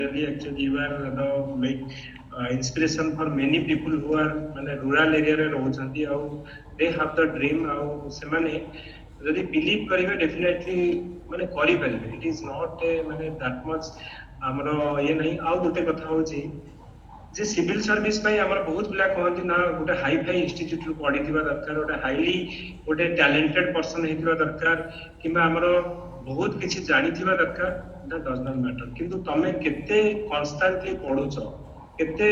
Really, actually you are the like inspiration for many people who are ମାନେ rural area ରେ ରହୁଛନ୍ତି ଆଉ they have the dream, ଆଉ ସେମାନେ ଯଦି ବିଲିଭ କରିବେ, ଡେଫିନେଟଲି ମାନେ କରିପାରିବେ। ଇଟ୍ is not ଏ ମାନେ that much ଆମର ଇଏ ନାହିଁ। ଆଉ ଗୋଟେ କଥା ହଉଛି ଯେ ସିଭିଲ ସର୍ଭିସ ପାଇଁ ଆମର ବହୁତ ପିଲା କହନ୍ତି ନା, ଗୋଟେ ହାଇ ଫାଇ ଇନଷ୍ଟିଚ୍ୟୁଟ ରୁ ପଢିଥିବା ଦରକାର, ଗୋଟେ ହାଇଲି ଗୋଟେ ଟ୍ୟାଲେଣ୍ଟେଡ ପର୍ସନ ହେଇଥିବା ଦରକାର କିମ୍ବା ଆମର ବହୁତ କିଛି ଜାଣିଥିବା ଦରକାର। That does not matter. କିନ୍ତୁ ତମେ କେତେ କନଷ୍ଟାଣ୍ଟଲି ପଢୁଛ, କେତେ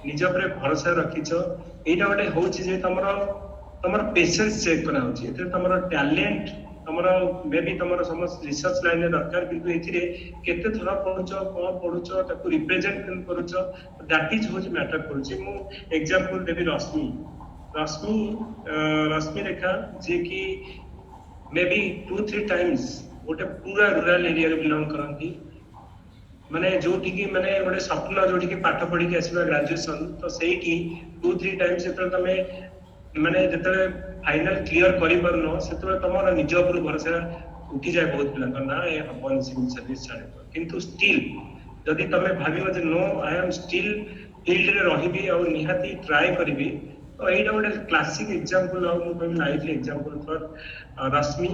ନିଜ ଉପରେ ଭରସା ରଖିଛ, ଏଇଟା ଗୋଟେ ହଉଛି ଯେ ତମର ପେସେନ୍ସ ଚେକ୍ କରାହଉଛି ଏଥିରେ। ତମର ଟ୍ୟାଲେଣ୍ଟ, ତମର ମେ ବି ତମର ସମସ୍ତ ରିସର୍ଚ୍ଚ ଲାଇନରେ ଦରକାର, କିନ୍ତୁ ଏଥିରେ କେତେ ଥର ପଢୁଛ, କଣ ପଢୁଛ, ତାକୁ ରିପ୍ରେଜେଣ୍ଟ କେମିତି କରୁଛ, that is ହଉଛି ମ୍ୟାଟର କରୁଛି। ମୁଁ ଏକ୍ଜାମ୍ପଲ ଦେବି ରଶ୍ମି ରଶ୍ମି ରଶ୍ମି ରେଖା, ଯିଏକି ମେ ବି ଟୁ ଥ୍ରୀ ଟାଇମ୍ସ ଗୋଟେ ପୁରା ରୁରାଲ ଏରିଆରେ ବିଲଙ୍ଗ କରନ୍ତି, ମାନେ ଯୋଉଠିକି ମାନେ ଗୋଟେ ସ୍ୱପ୍ନ ଯୋଉଠିକି ପାଠ ପଢିକି ଆସିବା ଗ୍ରାଜୁଏସନ, ତ ସେଇଠି ଟୁ ଥ୍ରୀ ଟାଇମ୍ସ ଯେତେବେଳେ ତମେ ମାନେ ଯେତେବେଳେ ଫାଇନାଲ କ୍ଲିୟର କରିପାରୁନ, ସେତେବେଳେ ତମର ନିଜ ଉପରୁ ଭରସା ଉଠିଯାଏ ବହୁତ ପିଲାଙ୍କର, ନା ଏ ହବନି ସିଭିଲ ସର୍ଭିସ, ଛାଡିବ। କିନ୍ତୁ ଷ୍ଟିଲ୍ ଯଦି ତମେ ଭାବିବ ଯେ ନୋ, I M steel ଫିଲ୍ଡରେ ରହିବି ଆଉ ନିହାତି ଟ୍ରାଏ କରିବି, ତ ଏଇଟା ଗୋଟେ କ୍ଲାସିକ ଏକ୍ଜାମ୍ପଲ ଆଉ ମୁଁ କହିବି ଲାଇଫ ଏକ୍ଜାମ୍ପଲ ଫର ରଶ୍ମି।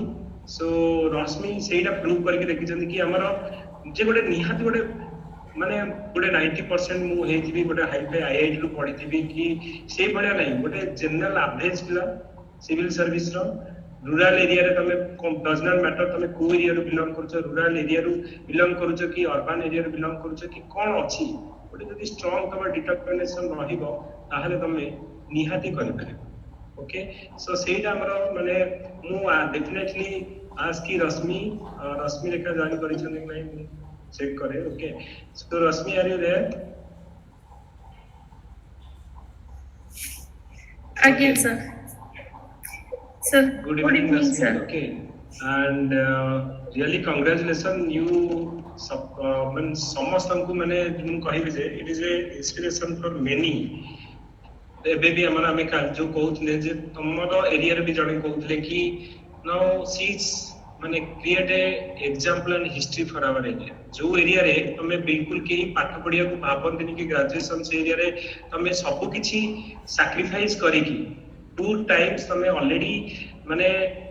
ସୋ ରଶ୍ମି ସେଇଟା ପ୍ରୁଭ୍ କରିକି ଦେଖିଛନ୍ତି କି ଆମର ଯେ ଗୋଟେ ନିହାତି ଗୋଟେ ମାନେ ଗୋଟେ 90% ମୁଁ ହେଇଥିବି, ଗୋଟେ ହାଇଫାଇ ଆଇଆଇଟି ରୁ ପଢିଥିବି କି ସେଇଭଳିଆ ନାହିଁ। ଗୋଟେ ଜେନେରାଲ ଆଭରେଜ ପିଲା ସିଭିଲ ସର୍ଭିସ ର ରୁରାଲ ଏରିଆରେ, ତମେ ଡଜ not matter ତମେ କୋଉ ଏରିଆରୁ ବିଲଙ୍ଗ କରୁଛ, ରୁରାଲ ଏରିଆରୁ ବିଲଙ୍ଗ କରୁଛ କି ଅର୍ବାନ ଏରିଆରୁ ବିଲଙ୍ଗ କରୁଛ କି କଣ ଅଛି, ଗୋଟେ ଯଦି ଷ୍ଟ୍ରଙ୍ଗ ତମର ଡିଟରମିନେସନ ରହିବ, ତାହେଲେ ତମେ ନିହାତି କରିପାରିବ। ଓକେ, ସୋ ସେଇଟା ଆମର ମାନେ ମୁଁ ଡେଫିନେଟଲି ଆସ୍କ କି ରଶ୍ମି ରେଖା ଜଏନ୍ କରିଛନ୍ତି କି ନାହିଁ, ମୁଁ ଚେକ୍ କରେ। Okay, so Rashmi, are you there? ଆଜ୍ଞା sir. Sir. Good good evening, evening Rashmi. Sir. Okay, and really congratulations you. ମାନେ ସମସ୍ତଙ୍କୁ ମାନେ ମୁଁ କହିବି ଯେ it is a inspiration for many. ଏବେ ବି ଆମର ଆମେ ଯୋଉ କହୁଥିଲେ ଯେ ତମର ଏରିଆରେ ବି ଜଣେ କହୁଥିଲେ କି now she's ମାନେ create a example and history for our area. ଯୋଉ ଏରିଆରେ ତମେ ବିଲକୁଲ କେହି ପାଠ ପଢିବାକୁ ଭାବନ୍ତିନି କି ଗ୍ରାଜୁଏସନ, ସେ ଏରିଆରେ ତମେ ସବୁ କିଛି ସାକ୍ରିଫାଇସ କରିକି ଟୁ ଟାଇମ୍ସ ତମେ ଅଲରେଡି ମାନେ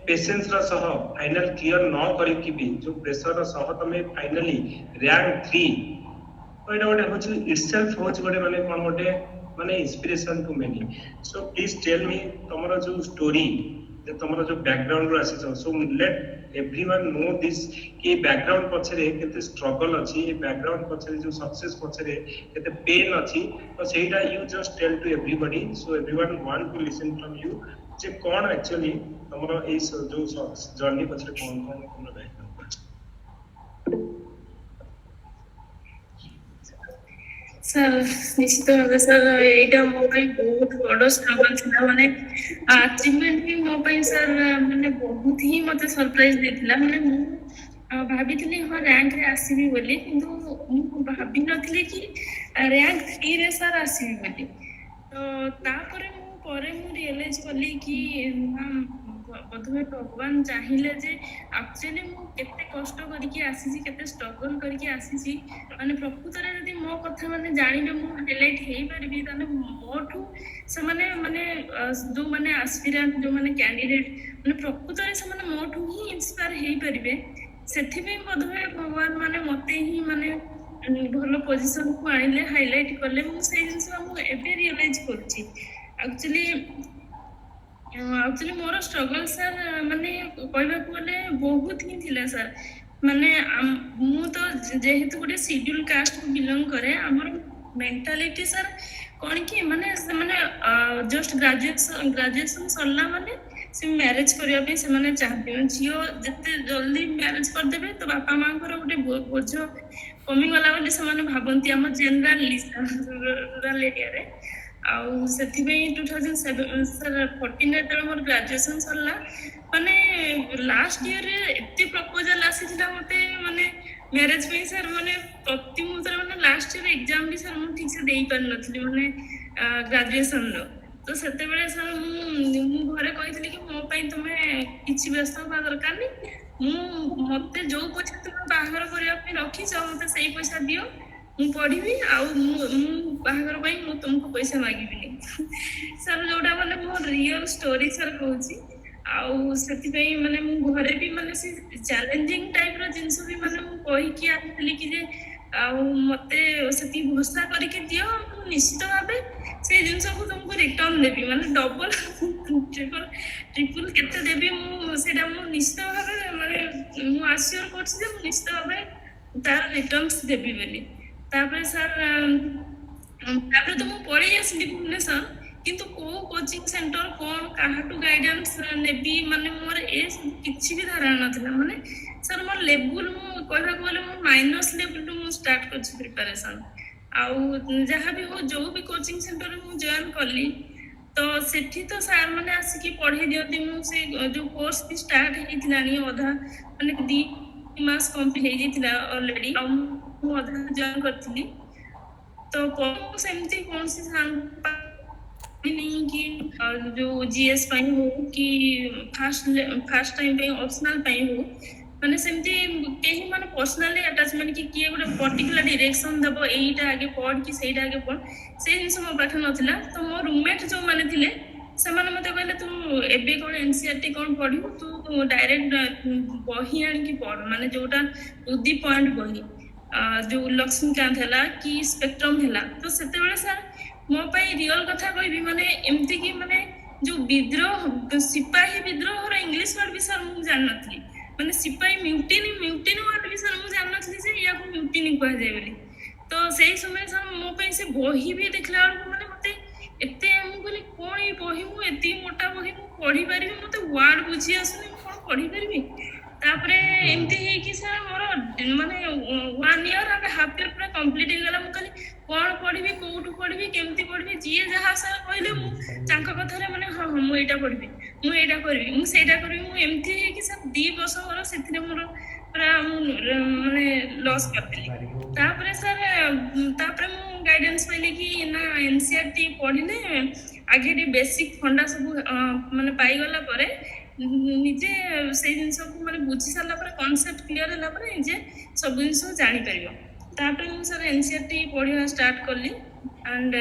ପେସେନ୍ସ ର ସହ ଫାଇନାଲ କ୍ଲିୟର ନ କରିକି ବି ଯୋଉ ପ୍ରେସର ର ସହ ତମେ ଫାଇନାଲି ରାଙ୍କ 3, ତ ଏଇଟା ଗୋଟେ ହଉଛି ଇଟସେଲ୍ଫ ହଉଛି ଗୋଟେ ମାନେ କଣ ଗୋଟେ ମାନେ inspiration to many. So please tell me ତମର ଯୋଉ ଷ୍ଟୋରି, ଯେ ତମର ଯୋଉ ବ୍ୟାକଗ୍ରାଉଣ୍ଡ ରୁ ଆସିଛ, so let everyone know this କି ଏ ବ୍ୟାକଗ୍ରାଉଣ୍ଡ ପଛରେ କେତେ ଷ୍ଟ୍ରଗଲ ଅଛି, ଏ ବ୍ୟାକଗ୍ରାଉଣ୍ଡ ପଛରେ ଯୋଉ ସକ୍ସେସ ପଛରେ କେତେ ପେନ୍ ଅଛି। ତ ସେଇଟା you just tell to everybody, so everyone want to listen from you ଯେ କଣ ଆକ୍ଚୁଆଲି ତମର ଏଇ ଯୋଉ ଜର୍ଣ୍ଣି ପଛରେ କଣ କଣ ତମର ବ୍ୟାକଗ୍ରାଉଣ୍ଡ ଅଛି। ସାର୍, ନିଶ୍ଚିତ ଭାବେ ସାର୍, ଏଇଟା ମୋ ପାଇଁ ବହୁତ ବଡ ଷ୍ଟ୍ରଗଲ ଥିଲା। ମାନେ ଆଚିଭମେଣ୍ଟ ବି ମୋ ପାଇଁ ସାର୍ ମାନେ ବହୁତ ହିଁ ମତେ ସରପ୍ରାଇଜ ଦେଇଥିଲା। ମାନେ ମୁଁ ଭାବିଥିଲି ହଁ, ରାଙ୍କରେ ଆସିବି ବୋଲି, କିନ୍ତୁ ମୁଁ ଭାବିନଥିଲି କି ରାଙ୍କ 3ରେ ସାର୍ ଆସିବି ବୋଲି। ତ ତାପରେ ମୁଁ ରିଏଲାଇଜ କଲି କି ନା, ବୋଧହୁଏ ଭଗବାନ ଚାହିଁଲେ ଯେ ଆକ୍ଚୁଆଲି ମୁଁ କେତେ କଷ୍ଟ କରିକି ଆସିଛି, କେତେ ଷ୍ଟ୍ରଗଲ କରିକି ଆସିଛି, ମାନେ ପ୍ରକୃତରେ ଯଦି ମୋ କଥା ମାନେ ଜାଣିବେ, ମୁଁ ହାଇଲାଇଟ ହେଇପାରିବି, ତାହେଲେ ମୋଠୁ ସେମାନେ ମାନେ ଯୋଉମାନେ ଆସ୍ପିରାଣ୍ଟ, ଯୋଉମାନେ କ୍ୟାଣ୍ଡିଡେଟ, ମାନେ ପ୍ରକୃତରେ ସେମାନେ ମୋଠୁ ହିଁ ଇନ୍ସପାୟାର ହେଇପାରିବେ। ସେଥିପାଇଁ ବୋଧହୁଏ ଭଗବାନ ମାନେ ମତେ ହିଁ ମାନେ ଭଲ ପୋଜିସନକୁ ଆଣିଲେ, ହାଇଲାଇଟ କଲେ। ମୁଁ ସେଇ ଜିନିଷ ମୁଁ ଏବେ ରିଏଲାଇଜ କରୁଛି। ଆକ୍ଚୁଆଲି ମୋର ଷ୍ଟ୍ରଗଲ ସାର୍ ମାନେ କହିବାକୁ ଗଲେ ବହୁତ ହିଁ ଥିଲା ସାର୍। ମାନେ ମୁଁ ତ ଯେହେତୁ ଗୋଟେ ସିଡ୍ୟୁଲ କାଷ୍ଟକୁ ବିଲଙ୍ଗ କରେ, ଆମର ମେଣ୍ଟାଲିଟି ସାର୍ କଣ କି ମାନେ ସେମାନେ ଜଷ୍ଟ ଗ୍ରାଜୁଏସନ ସରିଲା ମାନେ ସେ ମ୍ୟାରେଜ କରିବା ପାଇଁ ସେମାନେ ଚାହାନ୍ତି। ମାନେ ଝିଅ ଯେତେ ଜଲ୍ଦି ମ୍ୟାରେଜ କରିଦେବେ ତ ବାପା ମାଙ୍କର ଗୋଟେ ବୋଝ କମିଗଲା ବୋଲି ସେମାନେ ଭାବନ୍ତି ଆମ ଜେନେରାଲି ରୁରାଲ ଏରିଆରେ। ଆଉ ସେଥିପାଇଁ 2007 sir, 14 ଯେତେବେଳେ ମୋର ଗ୍ରାଜୁଏସନ ସରିଲା, ମାନେ ଲାଷ୍ଟ ଇୟରରେ ଏତେ ପ୍ରପୋଜାଲ ଆସିଥିଲା ମତେ ମାନେ ମ୍ୟାରେଜ ପାଇଁ ସାର୍, ମାନେ ପ୍ରତି ମୁହୂର୍ତ୍ତରେ। ମାନେ ଲାଷ୍ଟ ଇୟର ଏକ୍ଜାମ ବି ସାର୍ ମୁଁ ଠିକ ସେ ଦେଇପାରିନଥିଲି, ମାନେ ଗ୍ରାଜୁଏସନର। ତ ସେତେବେଳେ ସାର୍ ମୁଁ ଘରେ କହିଥିଲି କି ମୋ ପାଇଁ ତମେ କିଛି ବ୍ୟସ୍ତ ହବା ଦରକାର ନାହିଁ, ମୁଁ ମତେ ଯୋଉ ପଇସା ତୁମେ ବାହାଘର କରିବା ପାଇଁ ରଖିଛ, ମତେ ସେଇ ପଇସା ଦିଅ। ମୁଁ ପଢିବି ଆଉ ମୁଁ ବାହାଘର ପାଇଁ ମୁଁ ତୁମକୁ ପଇସା ମାଗିବିନି ସାର୍। ଯୋଉଟା ମାନେ ମୋ ରିଅଲ ଷ୍ଟୋରି ସାର୍ କହୁଛି। ଆଉ ସେଥିପାଇଁ ମାନେ ମୁଁ ଘରେ ବି ମାନେ ସେ ଚ୍ୟାଲେଞ୍ଜିଂ ଟାଇପ ର ଜିନିଷ ବି ମାନେ ମୁଁ କହିକି ଆସିଥିଲି କି ଯେ ଆଉ ମତେ ସେତିକି ଭରସା କରିକି ଦିଅ, ମୁଁ ନିଶ୍ଚିତ ଭାବେ ସେଇ ଜିନିଷକୁ ତମକୁ ରିଟର୍ନ ଦେବି, ମାନେ ଡବଲ, ଟ୍ରିପଲ, ଟ୍ରିପୁଲ କେତେ ଦେବି ମୁଁ ସେଇଟା ମୁଁ ନିଶ୍ଚିତ ଭାବେ ମାନେ ମୁଁ ଆସିଓର କରୁଛି ଯେ ମୁଁ ନିଶ୍ଚିତ ଭାବେ ତାର ରିଟର୍ଣ୍ଣସ ଦେବି ବୋଲି। ତାପରେ ସାର୍, ତାପରେ ତ ମୁଁ ପଳେଇ ଆସିଲି ଭୁବନେଶ୍ୱର। କିନ୍ତୁ କୋଉ କୋଚିଂ ସେଣ୍ଟର, କଣ, କାହାଠୁ ଗାଇଡାନ୍ସ ନେବି, ମାନେ ମୋର ଏ ସବୁ କିଛି ବି ଧାରଣା ନଥିଲା। ମାନେ ସାର୍, ମୋର ଲେବୁଲ ମୁଁ କହିବାକୁ ଗଲେ ମୁଁ ମାଇନସ୍ ଲେବୁଲରୁ ମୁଁ ଷ୍ଟାର୍ଟ କରିଛି ପ୍ରିପାରେସନ। ଆଉ ଯାହା ବି ହଉ, ଯୋଉ ବି କୋଚିଂ ସେଣ୍ଟରରେ ମୁଁ ଜଏନ୍ କଲି, ତ ସେଠି ତ ସାର୍ ମାନେ ଆସିକି ପଢେଇ ଦିଅନ୍ତି। ମୁଁ ସେ ଯୋଉ କୋର୍ସ ବି ଷ୍ଟାର୍ଟ ହେଇଥିଲାଣି ଅଧା, ମାନେ 2 ମାସ କମ୍ପ୍ଲିଟ ହେଇଯାଇଥିଲା ଅଲରେଡି, ଆଉ ମୁଁ ଅଧା ଜଏନ୍ କରିଥିଲି। ତ ମୁଁ ସେମିତି କୌଣସି ସାର୍ କି ଯୋଉ ଜିଏସ୍ ପାଇଁ ହଉ କି ଫାଷ୍ଟ ଫାଷ୍ଟ ଟାଇମ ପାଇଁ ଅପସନାଲ ପାଇଁ ହଉ, ମାନେ ସେମିତି କେହି ମାନେ ପର୍ସନାଲି ଆଟାଚମେଣ୍ଟ କି କିଏ ଗୋଟେ ପର୍ଟିକୁଲାର ଡିରେକ୍ସନ ଦବ, ଏଇଟା ଆଗେ ପଢ କି ସେଇଟା ଆଗେ ପଢ, ସେଇ ଜିନିଷ ମୋ ପାଖରେ ନଥିଲା। ତ ମୋ ରୁମମେଟ୍ ଯୋଉମାନେ ଥିଲେ, ସେମାନେ ମତେ କହିଲେ, ତୁ ଏବେ କଣ ଏନସିଆରଟି କଣ ପଢିବୁ? ତୁ ଡାଇରେକ୍ଟ ବହି ଆଣିକି ପଢ, ମାନେ ଯୋଉଟା ଟୁ the point ବହି, ଯୋଉ ଲକ୍ଷ୍ମୀକାନ୍ତ ହେଲା କି ସ୍ପେକ୍ଟ୍ରମ ହେଲା। ତ ସେତେବେଳେ ସାର୍, ମୋ ପାଇଁ ରିଅଲ କଥା କହିବି, ମାନେ ଏମିତି କି ମାନେ ଯୋଉ ବିଦ୍ରୋହ, ସିପାହୀ ବିଦ୍ରୋହର ଇଂଲିଶ ୱାର୍ଡ ବି ସାର୍ ମୁଁ ଜାଣିନଥିଲି। ମାନେ ସିପାହୀ ମ୍ୟୁଟିନି, ମ୍ୟୁଟିନି ୱାର୍ଡ ବି ସାର୍ ମୁଁ ଜାଣିନଥିଲି ଯେ ୟାକୁ ମ୍ୟୁଟିନି କୁହାଯାଏ ବୋଲି। ତ ସେଇ ସମୟରେ ସାର୍, ମୋ ପାଇଁ ସେ ବହି ବି ଦେଖିଲା ବେଳକୁ ମାନେ ମତେ ଏତେ, ମୁଁ କହିଲି କଣ ଏଇ ବହି, ମୁଁ ଏତିକି ମୋଟା ବହି ମୁଁ ପଢି ପାରିବି? ମତେ ୱାର୍ଡ ବୁଝି ଆସୁନି, ମୁଁ କଣ ପଢି ପାରିବି? ତାପରେ ଏମିତି ହେଇକି ସାର୍, ମୋର ମାନେ one year and half year ପୁରା କମ୍ପ୍ଲିଟ ହେଇଗଲା। ମୁଁ କହିଲି କଣ ପଢିବି, କୋଉଠୁ ପଢିବି, କେମିତି ପଢିବି? ଯିଏ ଯାହା ସାର୍ କହିଲେ, ମୁଁ ତାଙ୍କ କଥାରେ ମାନେ ହଁ ହଁ, ମୁଁ ଏଇଟା ପଢିବି, ମୁଁ ଏଇଟା କରିବି, ମୁଁ ସେଇଟା କରିବି, ମୁଁ ଏମିତି ହେଇକି ସାର୍ 2 ବର୍ଷ ମୋର ସେଥିରେ ମୋର ପୁରା ମୁଁ ମାନେ ଲସ୍ କରିଦେଲି। ତାପରେ ସାର୍, ତାପରେ ମୁଁ ଗାଇଡାନ୍ସ ପାଇଲି କି ନା, ଏନସିଆରଟି ପଢିଲେ ଆଗେ ଟିକେ ବେସିକ ଫଣ୍ଡା ସବୁ ମାନେ ପାଇଗଲା ପରେ, ନିଜେ ସେଇ ଜିନିଷକୁ ମାନେ ବୁଝି ସାରିଲା ପରେ, କନସେପ୍ଟ କ୍ଲିୟର ହେଲା ପରେ ନିଜେ ସବୁ ଜିନିଷ ଜାଣିପାରିବ। ତାପରେ ମୁଁ ସାର୍ ଏନସିଆରଟି ପଢିବା ଷ୍ଟାର୍ଟ କଲି। ଆଣ୍ଡ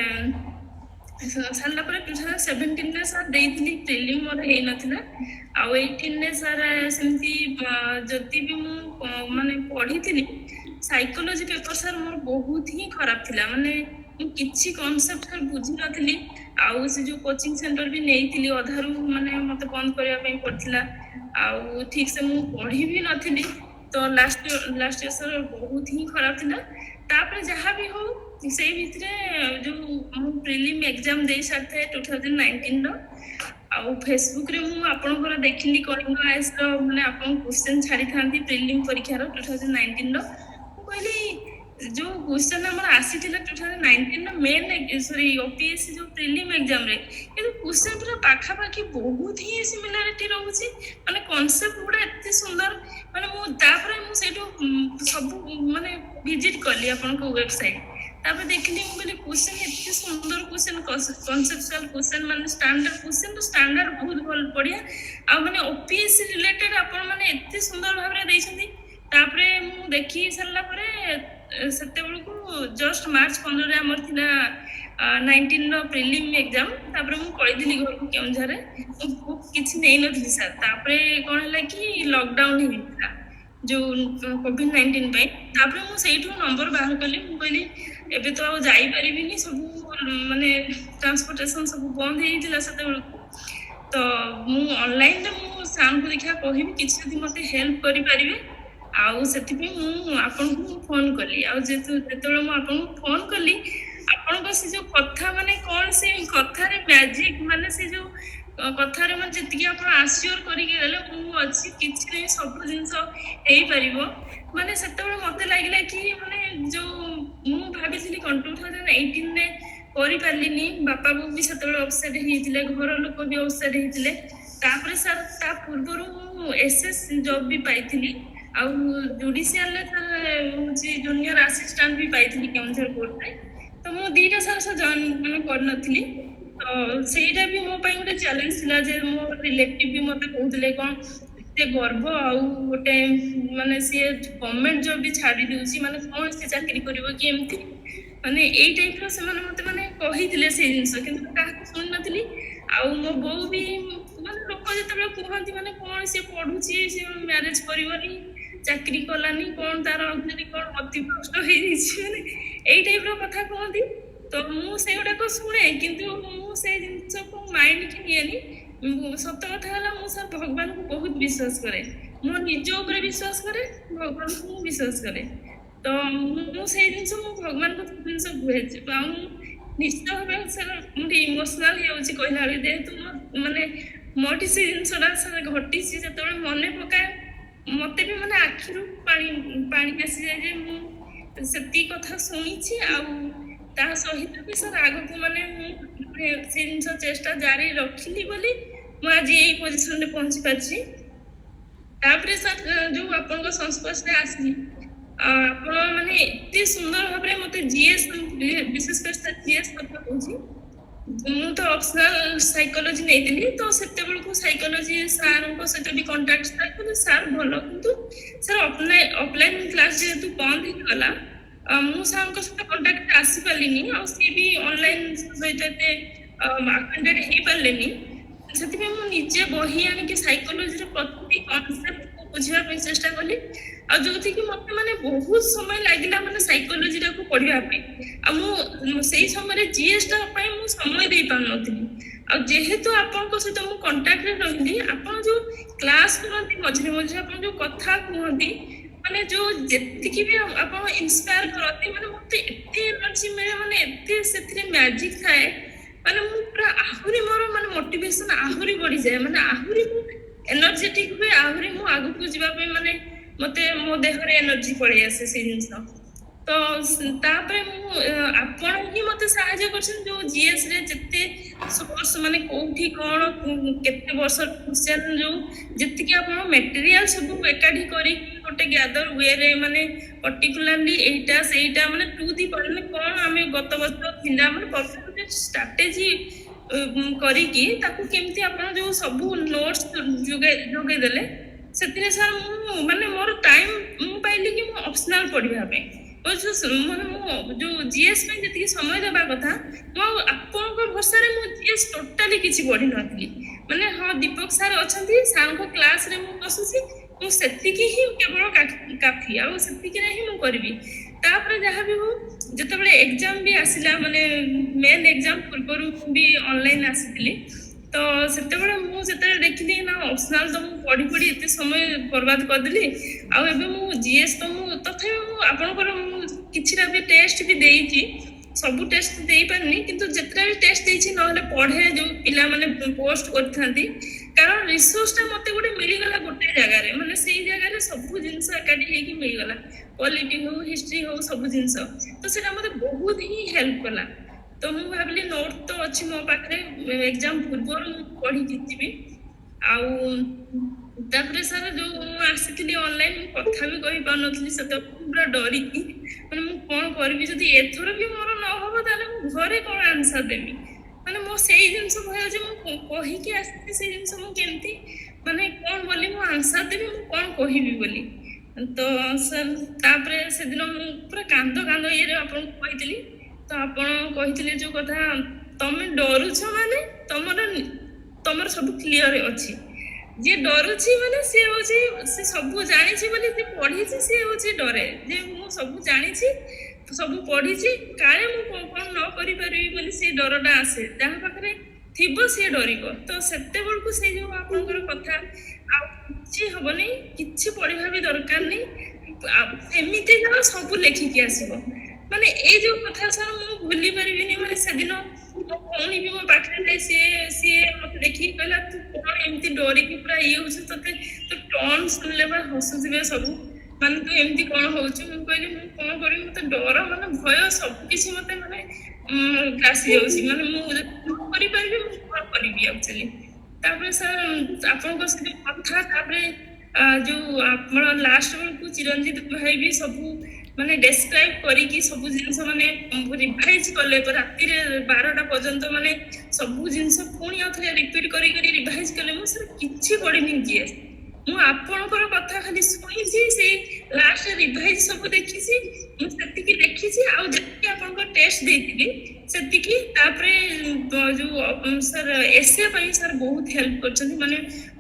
ସାରିଲା ପରେ 2017ରେ ସାର୍ ଦେଇଥିଲି ପ୍ରିଲିମ୍, ମୋର ହେଇନଥିଲା। ଆଉ 18ରେ ସାର୍ ସେମିତି ଯଦି ବି ମୁଁ ମାନେ ପଢିଥିଲି, ସାଇକୋଲୋଜି ପେପର ସାର୍ ମୋର ବହୁତ ହିଁ ଖରାପ ଥିଲା। ମାନେ ମୁଁ କିଛି କନସେପ୍ଟ ସାର୍ ବୁଝିନଥିଲି। ଆଉ ସେ ଯୋଉ କୋଚିଂ ସେଣ୍ଟର ବି ନେଇଥିଲି, ଅଧାରୁ ମାନେ ମତେ ବନ୍ଦ କରିବା ପାଇଁ ପଡିଥିଲା। ଆଉ ଠିକ ସେ ମୁଁ ପଢି ବି ନଥିଲି। ତ ଲାଷ୍ଟ ଲାଷ୍ଟ ଇୟର ସାର୍ ବହୁତ ହିଁ ଖରାପ ଥିଲା। ତାପରେ ଯାହା ବି ହଉ, ସେଇ ଭିତରେ ଯୋଉ ମୁଁ ପ୍ରିଲିମ୍ ଏକ୍ଜାମ ଦେଇ ସାରିଥାଏ 2019ର, ଆଉ ଫେସବୁକରେ ମୁଁ ଆପଣଙ୍କର ଦେଖିଲି କଳିଙ୍ଗ ଆଇଏଏସ୍ ର, ମାନେ ଆପଣ କ୍ୱେଶ୍ଚନ ଛାଡିଥାନ୍ତି ପ୍ରିଲିମ୍ ପରୀକ୍ଷାର 2019ର। ମୁଁ କହିଲି ଯୋଉ କ୍ୱେଶ୍ଚନ ଆମର ଆସିଥିଲା 2019ର ମେନ୍, ସରି, ଓପିଏସସି ଯୋଉ ପ୍ରିଲିମ୍ ଏକ୍ଜାମରେ, କିନ୍ତୁ କ୍ୱେଶ୍ଚନ ପୁରା ପାଖାପାଖି ବହୁତ ହିଁ ସିମିଲାରିଟି ରହୁଛି, ମାନେ କନସେପ୍ଟ ଗୁଡା ଏତେ ସୁନ୍ଦର। ମାନେ ମୁଁ ତାପରେ ମୁଁ ସେଇଠୁ ସବୁ ମାନେ ଭିଜିଟ କଲି ଆପଣଙ୍କ ୱେବସାଇଟ। ତାପରେ ଦେଖିଲି, ମୁଁ କହିଲି କ୍ୱେଶ୍ଚନ ଏତେ ସୁନ୍ଦର କ୍ୱେଶ୍ଚନ, କନସେପଚୁଆଲ କ୍ୱେଶ୍ଚନ, ମାନେ ଷ୍ଟାଣ୍ଡାର୍ଡ କ୍ୱେଶ୍ଚନ ତ ଷ୍ଟାଣ୍ଡାର୍ଡ ବହୁତ ଭଲ ବଢିଆ, ଆଉ ମାନେ ଓପିଏସସି ରିଲେଟେଡ ଆପଣ ମାନେ ଏତେ ସୁନ୍ଦର ଭାବରେ ଦେଇଛନ୍ତି। ତାପରେ ମୁଁ ଦେଖି ସାରିଲା ପରେ ସେତେବେଳକୁ ଜଷ୍ଟ ମାର୍ଚ୍ଚ 15ରେ ଆମର ଥିଲା 19ର ପ୍ରିଲିମ୍ ଏକ୍ଜାମ। ତାପରେ ମୁଁ ପଳେଇଥିଲି ଘରକୁ କେଉଁଝରରେ, ମୁଁ ବୁକ୍ କିଛି ନେଇନଥିଲି ସାର୍। ତାପରେ କଣ ହେଲା କି ଲକଡାଉନ ହେଇଯାଇଥିଲା ଯୋଉ କୋଭିଡ-19 ପାଇଁ। ତାପରେ ମୁଁ ସେଇଠୁ ନମ୍ବର ବାହାର କଲି। ମୁଁ କହିଲି ଏବେ ତ ଆଉ ଯାଇପାରିବିନି, ସବୁ ମାନେ ଟ୍ରାନ୍ସପୋର୍ଟେସନ ସବୁ ବନ୍ଦ ହେଇଯାଇଥିଲା ସେତେବେଳକୁ। ତ ମୁଁ ଅନଲାଇନରେ ମୁଁ ସାର୍ଙ୍କୁ ଦେଖିବା କହିବି, କିଛି ଯଦି ମତେ ହେଲ୍ପ କରିପାରିବେ। ଆଉ ସେଥିପାଇଁ ମୁଁ ଆପଣଙ୍କୁ ଫୋନ କଲି। ଆଉ ଯେହେତୁ ଯେତେବେଳେ ମୁଁ ଆପଣଙ୍କୁ ଫୋନ କଲି, ଆପଣଙ୍କ ସେ ଯୋଉ କଥା, ମାନେ କଣ ସେ କଥାରେ ମ୍ୟାଜିକ, ମାନେ ସେ ଯୋଉ କଥାରେ ମାନେ ଯେତିକି ଆପଣ ଆସିଓର କରିକି ଗଲେ, ମୁଁ ଅଛି, କିଛି ନାହିଁ, ସବୁ ଜିନିଷ ହେଇପାରିବ, ମାନେ ସେତେବେଳେ ମତେ ଲାଗିଲା କି ମାନେ ଯୋଉ ମୁଁ ଭାବିଥିଲି କଣ 2018ରେ କରିପାରିଲିନି, ବାପା ବୋଉ ବି ସେତେବେଳେ ଅପସେଟ୍ ହେଇଥିଲେ, ଘର ଲୋକ ବି ଅପସେଟ୍ ହେଇଥିଲେ। ତାପରେ ସାର୍, ତା ପୂର୍ବରୁ ମୁଁ ଏସ୍ଏସ୍ ଜବ୍ ବି ପାଇଥିଲି ଆଉ ଜୁଡିସିଆଲରେ ସାର୍ ହଉଛି ଜୁନିୟର ଆସିଷ୍ଟାଣ୍ଟ ବି ପାଇଥିଲି କେଉଁଝର କୋର୍ଟରେ। ତ ମୁଁ ଦିଟା ସାର୍ ସେ ଜଏନ୍ ମାନେ କରିନଥିଲି। ତ ସେଇଟା ବି ମୋ ପାଇଁ ଗୋଟେ ଚ୍ୟାଲେଞ୍ଜ ଥିଲା ଯେ ମୋ ରିଲେଟିଭ ବି ମତେ କହୁଥିଲେ କଣ ସେ ଗର୍ବ ଆଉ ଗୋଟେ ମାନେ ସିଏ ଗଭର୍ଣ୍ଣମେଣ୍ଟ ଜବ୍ ବି ଛାଡି ଦଉଛି, ମାନେ କଣ ସେ ଚାକିରି କରିବ କି ଏମିତି, ମାନେ ଏଇ ଟାଇପର ସେମାନେ ମତେ ମାନେ କହିଥିଲେ ସେଇ ଜିନିଷ, କିନ୍ତୁ ମୁଁ କାହାକୁ ଶୁଣିନଥିଲି। ଆଉ ମୋ ବୋଉ ବି, ମାନେ ଲୋକ ଯେତେବେଳେ କୁହନ୍ତି ମାନେ କଣ ସିଏ ପଢୁଛି, ସିଏ ମ୍ୟାରେଜ କରିବନି, ଚାକିରି କଲାନି, କଣ ତାର ଅଲରେଡି କଣ ମତି ଭ୍ରଷ୍ଟ ହେଇଯାଇଛି, ମାନେ ଏଇ ଟାଇପର କଥା କୁହନ୍ତି। ତ ମୁଁ ସେଇଗୁଡାକ ଶୁଣେ, କିନ୍ତୁ ମୁଁ ସେଇ ଜିନିଷକୁ ମାଇଣ୍ଡ କି ନିଏନି। ସତ କଥା ହେଲା, ମୁଁ ସାର୍ ଭଗବାନଙ୍କୁ ବହୁତ ବିଶ୍ୱାସ କରେ। ମୋ ନିଜ ଉପରେ ବିଶ୍ୱାସ କରେ, ଭଗବାନଙ୍କୁ ମୁଁ ବିଶ୍ୱାସ କରେ। ତ ମୁଁ ସେଇ ଜିନିଷ, ମୁଁ ଭଗବାନଙ୍କୁ ସବୁ ଜିନିଷ କୁହେ। ଆଉ ମୁଁ ନିଶ୍ଚିତ ଭାବେ ସାର୍, ମୁଁ ଟିକେ ଇମୋସନାଲ ହେଇଯାଉଛି କହିଲା ବେଳେ, ଯେହେତୁ ମୋ ମାନେ ମୋଠି ସେ ଜିନିଷଟା ସାର୍ ଘଟିଛି। ଯେତେବେଳେ ମନେ ପକାଏ, ମତେ ବି ମାନେ ଆଖିରୁ ପାଣି ପାଣି ଆସିଯାଏ ଯେ ମୁଁ ସେତିକି କଥା ଶୁଣିଛି। ଆଉ ତା ସହିତ ବି ସାର୍ ଆଗକୁ ମାନେ ମୁଁ ମାନେ ସେ ଜିନିଷ ଚେଷ୍ଟା ଜାରି ରଖିଲି ବୋଲି ମୁଁ ଆଜି ଏଇ ପୋଜିସନରେ ପହଞ୍ଚି ପାରିଛି। ତାପରେ ସାର୍, ଯୋଉ ଆପଣଙ୍କ ସଂସ୍ପର୍ଶରେ ଆସିଲି, ଆପଣ ମାନେ ଏତେ ସୁନ୍ଦର ଭାବରେ ମତେ ଜିଏସ୍, ବିଶେଷ କରି ସାର୍ ଜିଏସ୍ କଥା କହୁଛି, ମୁଁ ତ ଅପସନାଲ ସାଇକୋଲୋଜି ନେଇଥିଲି। ତ ସେତେବେଳକୁ ସାଇକୋଲୋଜି ସାର୍ଙ୍କ ସହିତ ବି କଣ୍ଟାକ୍ଟ ଥିଲା, କିନ୍ତୁ ସାର୍ ଭଲ, କିନ୍ତୁ ସାର୍ ଅଫଲାଇନ କ୍ଲାସ ଯେହେତୁ ବନ୍ଦ ହେଇଗଲା, ମୁଁ ସାର୍ଙ୍କ ସହିତ କଣ୍ଟାକ୍ଟ ଆସିପାରିଲିନି। ଆଉ ସିଏ ବି ଅନଲାଇନ ସହିତ ଏତେ ଆକ୍ୱେଣ୍ଟେଡ ହେଇପାରିଲେନି। ସେଥିପାଇଁ ମୁଁ ନିଜେ ବହି ଆଣିକି ସାଇକୋଲୋଜିର ପ୍ରତିଟି କନସେପ୍ଟ ବୁଝିବା ପାଇଁ ଚେଷ୍ଟା କଲି। ଆଉ ଯୋଉଥିକି ମତେ ମାନେ ବହୁତ ସମୟ ଲାଗିଲା ମାନେ ସାଇକୋଲୋଜିଟାକୁ ପଢିବା ପାଇଁ। ଆଉ ମୁଁ ସେଇ ସମୟରେ ଜିଏସ୍ ଟା ପାଇଁ ମୁଁ ସମୟ ଦେଇପାରୁନଥିଲି। ଆଉ ଯେହେତୁ ଆପଣଙ୍କ ସହିତ ମୁଁ କଣ୍ଟାକ୍ଟରେ ରହିଲି, ଆପଣ ଯୋଉ କ୍ଲାସ କରନ୍ତି, ମଝିରେ ମଝିରେ ଆପଣ ଯୋଉ କଥା କୁହନ୍ତି, ମାନେ ଯୋଉ ଯେତିକି ବି ଆପଣ ଇନ୍ସପାୟାର କରନ୍ତି, ମାନେ ମତେ ଏତେ ଏନର୍ଜି ମିଳେ, ମାନେ ଏତେ ସେଥିରେ ମ୍ୟାଜିକ ଥାଏ, ମାନେ ମୁଁ ପୁରା ଆହୁରି ମୋର ମାନେ ମୋଟିଭେସନ ଆହୁରି ବଢିଯାଏ, ମାନେ ଆହୁରି ମୁଁ ଏନର୍ଜେଟିକ ହୁଏ, ଆହୁରି ମୁଁ ଆଗକୁ ଯିବା ପାଇଁ ମାନେ ମତେ ମୋ ଦେହରେ ଏନର୍ଜି ପଳେଇ ଆସେ ସେଇ ଜିନିଷ। ତ ତାପରେ ମୁଁ ଆପଣ ହିଁ ମତେ ସାହାଯ୍ୟ କରିଛନ୍ତି ଯୋଉ ଜିଏସ୍ ରେ ଯେତେ ସୋର୍ସ, ମାନେ କୋଉଠି କଣ କେତେ ବର୍ଷ କ୍ୱେଶ୍ଚନ, ଯୋଉ ଯେତିକି ଆପଣ ମେଟେରିଆଲ ସବୁ ଏକାଠି କରିକି ଗୋଟେ ଗ୍ୟାଦର ୱେରେ, ମାନେ ପର୍ଟିକୁଲାରଲି ଏଇଟା ସେଇଟା, ମାନେ ଟୁ the ମାନେ କଣ ଆମେ ଗତ ବର୍ଷ ଥିଲା, ମାନେ ପରଫେକ୍ଟ ଗୋଟେ ଷ୍ଟ୍ରାଟେଜି କରିକି ତାକୁ କେମିତି ଆପଣ ଯୋଉ ସବୁ ନୋଟ୍ସ ଯୋଗେଇ ଦେଲେ, ସେଥିରେ ସାର୍ ମୁଁ ମାନେ ମୋର ଟାଇମ ମୁଁ ପାଇଲି କି ମୁଁ ଅପସନାଲ ପଢିବା ପାଇଁ। ମାନେ ମୁଁ ଯୋଉ ଜିଏସ୍ ପାଇଁ ଯେତିକି ସମୟ ଦେବା କଥା, ମୁଁ ଆଉ ଆପଣଙ୍କ ଭରସାରେ ମୁଁ ଜିଏସ୍ ଟୋଟାଲି କିଛି ପଢିନଥିଲି। ମାନେ ହଁ, ଦୀପକ ସାର୍ ଅଛନ୍ତି, ସାର୍ଙ୍କ କ୍ଲାସରେ ମୁଁ ବସୁଛି, ମୁଁ ସେତିକି ହିଁ କେବଳ କାଫି, ଆଉ ସେତିକିରେ ହିଁ ମୁଁ କରିବି। ତାପରେ ଯାହା ବି ହଉ, ଯେତେବେଳେ ଏକ୍ଜାମ ବି ଆସିଲା, ମାନେ ମେନ୍ ଏକ୍ଜାମ ପୂର୍ବରୁ ବି ଅନଲାଇନ ଆସିଥିଲି, ତ ସେତେବେଳେ ମୁଁ ଯେତେବେଳେ ଦେଖିଲି ନା ଅପସନାଲ ତ ମୁଁ ପଢି ପଢି ଏତେ ସମୟ ବର୍ବାଦ କରିଦେଲି, ଆଉ ଏବେ ମୁଁ ଜିଏସ୍ ତ ମୁଁ ତଥାପି ମୁଁ ଆପଣଙ୍କର ମୁଁ କିଛିଟା ବି ଟେଷ୍ଟ ବି ଦେଇଛି। ସବୁ ଟେଷ୍ଟ ଦେଇପାରିନି, କିନ୍ତୁ ଯେତେଟା ବି ଟେଷ୍ଟ ଦେଇଛି, ନହେଲେ ପଢେ ଯୋଉ ପିଲାମାନେ ପୋଷ୍ଟ କରିଥାନ୍ତି। କାରଣ ରିସୋର୍ସଟା ମତେ ଗୋଟେ ମିଳିଗଲା ଗୋଟେ ଜାଗାରେ, ମାନେ ସେଇ ଜାଗାରେ ସବୁ ଜିନିଷ ଏକାଠି ହେଇକି ମିଳିଗଲା, ପଲିଟି ହଉ, ହିଷ୍ଟ୍ରି ହଉ, ସବୁ ଜିନିଷ। ତ ସେଇଟା ମତେ ବହୁତ ହିଁ ହେଲ୍ପ କଲା। ତ ମୁଁ ଭାବିଲି ନୋଟ ତ ଅଛି ମୋ ପାଖରେ, ଏକ୍ଜାମ ପୂର୍ବରୁ ମୁଁ ପଢିକି ଯିବି। ଆଉ ତାପରେ ସାର୍, ଯୋଉ ମୁଁ ଆସିଥିଲି ଅନଲାଇନ, ମୁଁ କଥା ବି କହିପାରୁନଥିଲି ସେତେବେଳେ, ପୁରା ଡରିକି, ମାନେ ମୁଁ କଣ କରିବି, ଯଦି ଏଥର ବି ମୋର ନ ହବ ତାହେଲେ ମୁଁ ଘରେ କଣ ଆନ୍ସର ଦେବି? ମାନେ ମୋ ସେଇ ଜିନିଷ ଭୟ ଯେ ମୁଁ କହିକି ଆସିଛି ସେଇ ଜିନିଷ ମୁଁ କେମିତି, ମାନେ କଣ ବୋଲି ମୁଁ ଆନ୍ସର ଦେବି, ମୁଁ କଣ କହିବି ବୋଲି। ତ ସାର୍, ତାପରେ ସେଦିନ ମୁଁ ପୁରା କାନ୍ଦ କାନ୍ଦ ଇଏରେ ଆପଣଙ୍କୁ କହିଥିଲି। ତ ଆପଣ କହିଥିଲେ ଯୋଉ କଥା, ତମେ ଡରୁଛ ମାନେ ତମର ସବୁ କ୍ଲିଅର ଅଛି। ଯିଏ ଡରୁଛି ମାନେ ସିଏ ହଉଛି ସେ ସବୁ ଜାଣିଛି ବୋଲି, ସିଏ ପଢିଛି, ସିଏ ହଉଛି ଡରେ ଯେ ମୁଁ ସବୁ ଜାଣିଛି, ସବୁ ପଢିଛି, କାଳେ ମୁଁ କଣ ନ କରିପାରିବି ବୋଲି ସେ ଡରଟା ଆସେ। ଯାହା ପାଖରେ ଥିବ ସିଏ ଡରିବ। ତ ସେତେବେଳକୁ ସେଇ ଯୋଉ ଆପଣଙ୍କର କଥା, ଆଉ କିଛି ହବନି, କିଛି ପଢିବା ବି ଦରକାର ନାହିଁ, ଆଉ ଏମିତି ଯାଅ, ସବୁ ଲେଖିକି ଆସିବ, ମାନେ ଏଇ ଯୋଉ କଥା ସାର୍ ମୁଁ ଭୁଲି ପାରିବିନି। ମାନେ ସେଦିନ ମୋ ଭଉଣୀ ବି ମୋ ପାଖରେ ଥାଇ ସିଏ ମତେ ଦେଖିକି କହିଲା, ତୁ କଣ ଏମିତି ଡରିକି ପୁରା ଇଏ ହଉଛୁ, ତତେ ତୋ ଟନ୍ ଶୁଣିଲେ ବା ହସୁଥିବେ ସବୁ, ମାନେ ତୁ ଏମିତି କଣ ହଉଛୁ? ମୁଁ କହିଲି, ମୁଁ କଣ କରିବି, ମତେ ଡର ମାନେ ଭୟ ସବୁ କିଛି ମତେ ମାନେ ଗ୍ରାସି ଯାଉଛି, ମାନେ ମୁଁ ଯଦି ନ କରିପାରିବି ମୁଁ କଣ କରିବି ଆକ୍ଚୁଆଲି। ତାପରେ ସାର୍, ଆପଣଙ୍କ ସେ ଯୋଉ କଥା, ତାପରେ ଯୋଉ ଆପଣ ଲାଷ୍ଟ ବେଳକୁ ଚିରଞ୍ଜିତ ଭାଇ ବି ସବୁ ମାନେ ଡେସ୍କ୍ରାଇବ କରିକି ସବୁ ଜିନିଷ ମାନେ ରିଭାଇଜ କଲେ ରାତିରେ 12ଟା ପର୍ଯ୍ୟନ୍ତ, ମାନେ ସବୁ ଜିନିଷ ପୁଣି ଆଉ ଥରେ ରିପିଟ କରି କରି ରିଭାଇଜ କଲେ। ମୁଁ ସାର୍ କିଛି ପଢିନି ଜିଏସ୍। ମୁଁ ଆପଣଙ୍କର କଥା ଖାଲି ଶୁଣିଛି, ସେଇ ଲାଷ୍ଟ ରିଭାଇଜ ସବୁ ଦେଖିଛି, ମୁଁ ସେତିକି ଦେଖିଛି। ଆଉ ଯେତିକି ଆପଣଙ୍କ ଟେଷ୍ଟ ଦେଇଥିଲି ସେତିକି। ତାପରେ ଯୋଉ ସାର୍ ଏସେ ପାଇଁ ସାର୍ ବହୁତ ହେଲ୍ପ କରିଛନ୍ତି। ମାନେ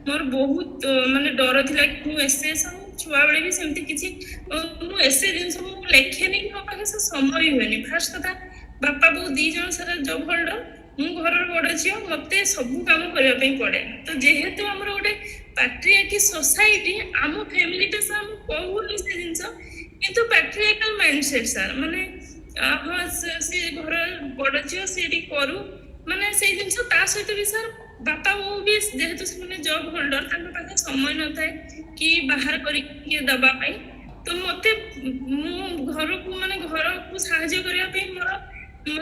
ମୋର ବହୁତ ମାନେ ଡର ଥିଲା କି ମୁଁ ଏସେ ସବୁ ଛୁଆବେଳେ ବି ସେମିତି କିଛି ମୁଁ ଏସେ ଜିନିଷ ମୁଁ ଲେଖେନି କି ମୋ ପାଖରେ ସେ ସମୟ ହୁଏନି। ଫାର୍ଷ୍ଟ କଥା, ବାପା ବୋଉ ଦି ଜଣ ସାରା ଜବ୍ ହୋଲ୍ଡର, ମୁଁ ଘରର ବଡ ଝିଅ, ମତେ ସବୁ କାମ କରିବା ପାଇଁ ପଡେ। ତ ଯେହେତୁ ଆମର ଗୋଟେ ପାଟ୍ରିଆର୍କି ସୋସାଇଟି, ଆମ ଫ୍ୟାମିଲିଟା ସାର୍, ମୁଁ କହୁନି ସେ ଜିନିଷ, କିନ୍ତୁ ପାଟ୍ରିଆର୍କାଲ ମାଇଣ୍ଡ ସେଟ୍ ସାର୍, ମାନେ ହଁ, ସେ ଘର ବଡ ଝିଅ, ସିଏ ଟିକେ କରୁ, ମାନେ ସେଇ ଜିନିଷ। ତା ସହିତ ବି ସାର୍, ବାପା ବୋଉ ବି ଯେହେତୁ ସେମାନେ ଜବ୍ ହୋଲ୍ଡର, ତାଙ୍କ ପାଖରେ ସମୟ ନଥାଏ କି ବାହାର କରିକି ଦବା ପାଇଁ। ତ ମତେ ମୁଁ ଘରକୁ ମାନେ ଘରକୁ ସାହାଯ୍ୟ କରିବା ପାଇଁ ମୋର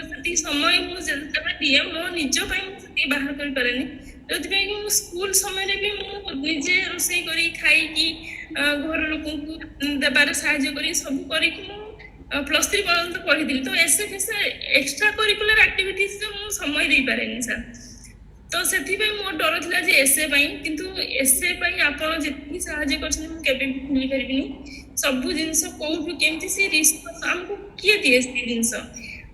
ସେତିକି ସମୟ ମୁଁ ଯେତେବେଳେ ଦିଏ, ମୋ ନିଜ ପାଇଁ ମୁଁ ସେତିକି ବାହାର କରିପାରେନି। ଯୋଉଥିପାଇଁ କି ମୁଁ ସ୍କୁଲ ସମୟରେ ବି ମୁଁ ନିଜେ ରୋଷେଇ କରି ଖାଇକି, ଘର ଲୋକଙ୍କୁ ଦେବାରେ ସାହାଯ୍ୟ କରି, ସବୁ କରିକି ମୁଁ +3 ପର୍ଯ୍ୟନ୍ତ ପଢିଥିଲି। ତ ଏସେ ଫେସେ ଏକ୍ସଟ୍ରା କରିକୁଲାର ଆକ୍ଟିଭିଟିଜରେ ମୁଁ ସମୟ ଦେଇପାରେନି ସାର୍। ତ ସେଥିପାଇଁ ମୋର ଡର ଥିଲା ଯେ ଏସେ ପାଇଁ। କିନ୍ତୁ ଏସେ ପାଇଁ ଆପଣ ଯେତିକି ସାହାଯ୍ୟ କରିଛନ୍ତି, ମୁଁ କେବେ ବି ଭୁଲି ପାରିବିନି। ସବୁ ଜିନିଷ କୋଉଠୁ କେମିତି ସେ ରିସୋର୍ସ ଆମକୁ କିଏ ଦିଏ? ସେ ଜିନିଷ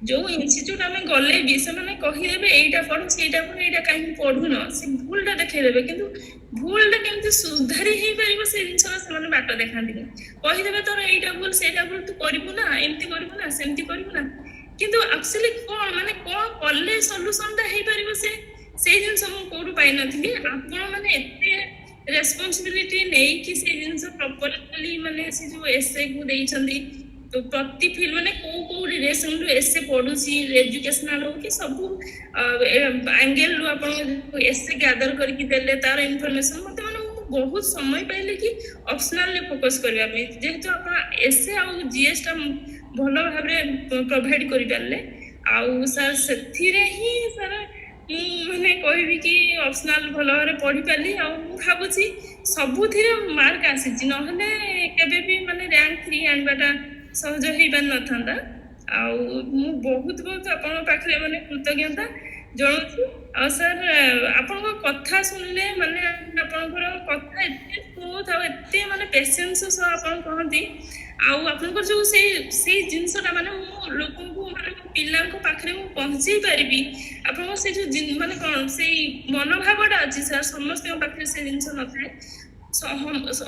ଯୋଉ ଇନଷ୍ଟିଚ୍ୟୁଟ ଆମେ ଗଲେ ବି ସେମାନେ କହିଦେବେ ଏଇଟା ପଢ, ସେଇଟା ପଢ, ଏଇଟା କାହିଁକି ପଢୁନ, ସେ ଭୁଲଟା ଦେଖେଇଦେବେ, କିନ୍ତୁ ଭୁଲଟା କେମିତି ସୁଧାରି ହେଇପାରିବ ସେ ଜିନିଷର ସେମାନେ ବାଟ ଦେଖାନ୍ତିନି। କହିଦେବେ ତୋର ଏଇଟା ଭୁଲ, ସେଇଟା ଭୁଲ, ତୁ କରିବୁ ନା ଏମିତି କରିବୁ ନା ସେମିତି କରିବୁ ନା, କିନ୍ତୁ ଆକ୍ଚୁଆଲି କଣ ମାନେ କଣ କଲେ ସଲ୍ୟୁସନଟା ହେଇପାରିବ, ସେ ସେଇ ଜିନିଷ ମୁଁ କୋଉଠୁ ପାଇନଥିଲି। ଆପଣ ମାନେ ଏତେ ରେସ୍ପନ୍ସିବିଲିଟି ନେଇକି ସେଇ ଜିନିଷ ପ୍ରପରଲି ମାନେ ସେ ଯୋଉ ଏସେ କୁ ଦେଇଛନ୍ତି, ତ ପ୍ରତି ଫିଲ୍ଡ ମାନେ କୋଉ କୋଉ ଡିରେକ୍ସନରୁ ଏସେ ପଡୁଛି, ଏଜୁକେସନାଲ ହଉ କି ସବୁ ଆଙ୍ଗେଲରୁ ଆପଣ ଏସେ ଗ୍ୟାଦର କରିକି ଦେଲେ ତାର ଇନଫର୍ମେସନ ମତେ, ମାନେ ମୁଁ ବହୁତ ସମୟ ପାଇଲି କି ଅପସନାଲରେ ଫୋକସ କରିବା ପାଇଁ, ଯେହେତୁ ଆପଣ ଏସେ ଆଉ ଜିଏସ୍ ଟା ଭଲ ଭାବରେ ପ୍ରୋଭାଇଡ କରିପାରିଲେ। ଆଉ ସାର୍, ସେଥିରେ ହିଁ ସାର୍ ମୁଁ ମାନେ କହିବି କି ଅପସନାଲ ଭଲ ଭାବରେ ପଢିପାରିଲି। ଆଉ ମୁଁ ଭାବୁଛି ସବୁଥିରେ ମାର୍କ ଆସିଛି, ନହେଲେ କେବେ ବି ମାନେ ରାଙ୍କ 3 ଆଣିବାଟା ସହଜ ହେଇପାରିନଥାନ୍ତା। ଆଉ ମୁଁ ବହୁତ ବହୁତ ଆପଣଙ୍କ ପାଖରେ ମାନେ କୃତଜ୍ଞତା ଜଣାଉଛି। ଆଉ ସାର୍, ଆପଣଙ୍କ କଥା ଶୁଣିଲେ, ମାନେ ଆପଣଙ୍କର କଥା ଏତେ ସ୍ମୁଥ ଆଉ ଏତେ ମାନେ ପେସେନ୍ସ ସହ ଆପଣ କହନ୍ତି। ଆଉ ଆପଣଙ୍କର ଯୋଉ ସେଇ ସେଇ ଜିନିଷଟା ମାନେ ମୁଁ ଲୋକଙ୍କୁ ମାନେ ମୋ ପିଲାଙ୍କ ପାଖରେ ମୁଁ ପହଞ୍ଚେଇ ପାରିବି, ଆପଣଙ୍କ ସେଇ ଯୋଉ ମାନେ କଣ ସେଇ ମନୋଭାବଟା ଅଛି ସାର୍, ସମସ୍ତଙ୍କ ପାଖରେ ସେ ଜିନିଷ ନଥାଏ।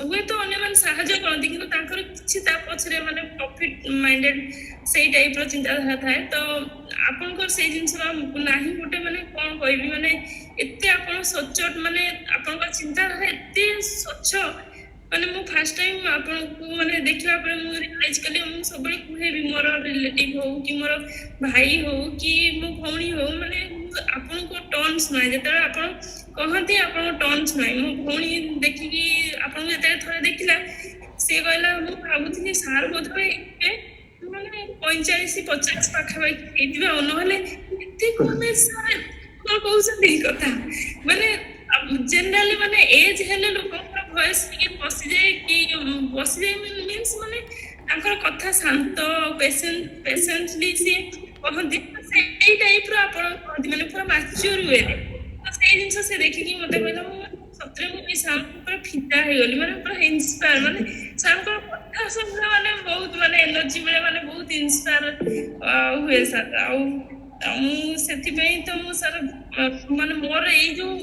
ହୁଏତ ଅନ୍ୟମାନେ ସାହାଯ୍ୟ କରନ୍ତି, କିନ୍ତୁ ତାଙ୍କର କିଛି ତା ପଛରେ ମାନେ ପ୍ରଫିଟ ମାଇଣ୍ଡେଡ ସେଇ ଟାଇପର ଚିନ୍ତାଧାରା ଥାଏ। ତ ଆପଣଙ୍କର ସେଇ ଜିନିଷ ନାହିଁ। ଗୋଟେ ମାନେ କଣ କହିବି, ମାନେ ଏତେ ଆପଣ ସଚ୍ଚୋଟ, ମାନେ ଆପଣଙ୍କ ଚିନ୍ତାଧାରା ଏତେ ସ୍ୱଚ୍ଛ। ମାନେ ମୁଁ ଫାର୍ଷ୍ଟ ଟାଇମ ଆପଣଙ୍କୁ ମାନେ ଦେଖିବା ପରେ ମୁଁ ରିଅଲାଇଜ କଲି, ମୁଁ ସବୁବେଳେ କୁହେ ବି ମୋର ରିଲେଟିଭ ହଉ କି ମୋର ଭାଇ ହଉ କି ମୋ ଭଉଣୀ ହଉ, ମାନେ ମୁଁ ଆପଣଙ୍କ ଟନ୍ ଶୁଣାଏ। ଯେତେବେଳେ ଆପଣ କହନ୍ତି, ଆପଣଙ୍କ ଟନ୍ ଶୁଣାଏ। ମୋ ଭଉଣୀ ଦେଖିକି ଆପଣଙ୍କୁ ଯେତେବେଳେ ଥରେ ଦେଖିଲା, ସିଏ କହିଲା, ମୁଁ ଭାବୁଥିଲି ସାର୍ ବୋଧହୁଏ ମାନେ 45-50 ପାଖାପାଖି ହେଇଥିବେ, ଆଉ ନହେଲେ ଏତେ କମ ଏଜ ସାର୍ କଣ କହୁଛନ୍ତି ଏଇ କଥା? ମାନେ ଜେନେରାଲି ମାନେ ଏଜ ହେଲେ ଲୋକଙ୍କର ଭଏସ ଟିକେ ବସିଯାଏ କି ବସିଯାଏ, ମିନ୍ସ ମାନେ ତାଙ୍କର କଥା ଶାନ୍ତ, ପେସେଣ୍ଟଲି ସିଏ କହନ୍ତି। ସେଇ ଟାଇପ ର ଆପଣ କହନ୍ତି, ମାନେ ପୁରା ମାଚ୍ୟୁର ୱେରେ। ତ ସେଇ ଜିନିଷ ସେ ଦେଖିକି ମତେ କହିଲା, ମୁଁ ସତରେ ମୁଁ ବି ସାର୍ଙ୍କ ପୁରା ଫିଦା ହେଇଗଲି, ମାନେ ପୁରା ଇନ୍ସପାୟାର। ମାନେ ସାର୍ଙ୍କର କଥା ଶୁଣିଲେ ମାନେ ବହୁତ ମାନେ ଏନର୍ଜି ମିଳେ, ମାନେ ବହୁତ ଇନ୍ସପାୟାର ହୁଏ ସାର୍। ଆଉ ମୁଁ ସେଥିପାଇଁ ତ ମୁଁ ସାର୍ ମାନେ ମୋର ଏଇ ଯୋଉ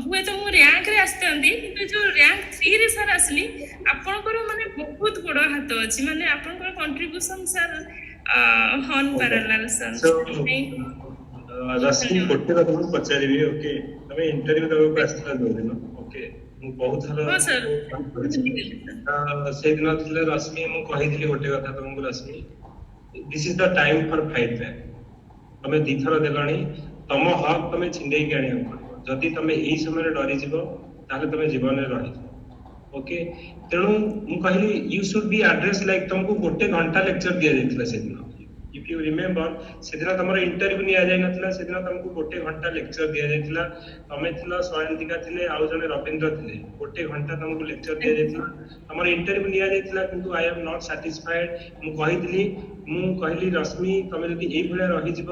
ହୁଏତ ମୁଁ ର୍ୟାଙ୍କରେ ଆସିଥାନ୍ତି, କିନ୍ତୁ ଯୋଉ ରାଙ୍କ 3ରେ ସାର୍ ଆସିଲି, ଆପଣଙ୍କର ମାନେ ବହୁତ ବଡ ହାତ ଅଛି, ମାନେ ଆପଣଙ୍କର କଣ୍ଟ୍ରିବ୍ୟୁସନ ସାର୍ ଅନପାରାଲାଲ ସାର୍। So, ସେଥିପାଇଁ ରଶ୍ମି, ଧନ୍ୟବାଦ। ଗୋଟେ କଥା ମୁଁ ପଚାରିବି, ଓକେ? ତମେ ଇଣ୍ଟରଭ୍ୟୁ ଦେବାକୁ ଆସିଥିଲ ଯୋଉଦିନ, ଓକେ, ମୁଁ ବହୁତ ଥର ହଁ ସାର୍। କରିଛି। ସେଇଦିନ ଥିଲେ ରଶ୍ମି, ମୁଁ କହିଥିଲି ଗୋଟେ କଥା ତମକୁ, ରଶ୍ମି, this is the time for fight back. ତମେ ଦିଥର ଦେଲଣି, ତମ ହକ୍ ତମେ ଛିଣ୍ଡେଇକି ଆଣିବାକୁ ପଡିବ। ଯଦି ତମେ ଏଇ ସମୟରେ ଡରିଯିବ, ତାହେଲେ ତମେ ଜୀବନରେ ରହିଯିବ, ଓକେ? ତେଣୁ ମୁଁ କହିଲି you should be address like, ତମକୁ ଗୋଟେ ଘଣ୍ଟା ଲେକ୍ଚର ଦିଆଯାଇଥିଲା ସେଦିନ। If you remember, ସେଦିନ ତମର ଇଣ୍ଟରଭ୍ୟୁ ନିଆଯାଇ ନଥିଲା। ସେଦିନ ତମକୁ ଗୋଟେ ଘଣ୍ଟା ଲେକ୍ଚର ଦିଆଯାଇଥିଲା। ତମେ ଥିଲ, ସୟନ୍ତିକା ଥିଲେ ଆଉ ଜଣେ ରବୀନ୍ଦ୍ର ଥିଲେ। ଗୋଟେ ଘଣ୍ଟା ତମକୁ ଲେକ୍ଚର ଦିଆଯାଇଥିଲା। ତମର ଇଣ୍ଟରଭ୍ୟୁ ନିଆଯାଇଥିଲା, କିନ୍ତୁ I am not satisfied. ମୁଁ କହିଥିଲି, ମୁଁ କହିଲି, ରଶ୍ମି, ତମେ ଯଦି ଏଇଭଳିଆ ରହିଯିବ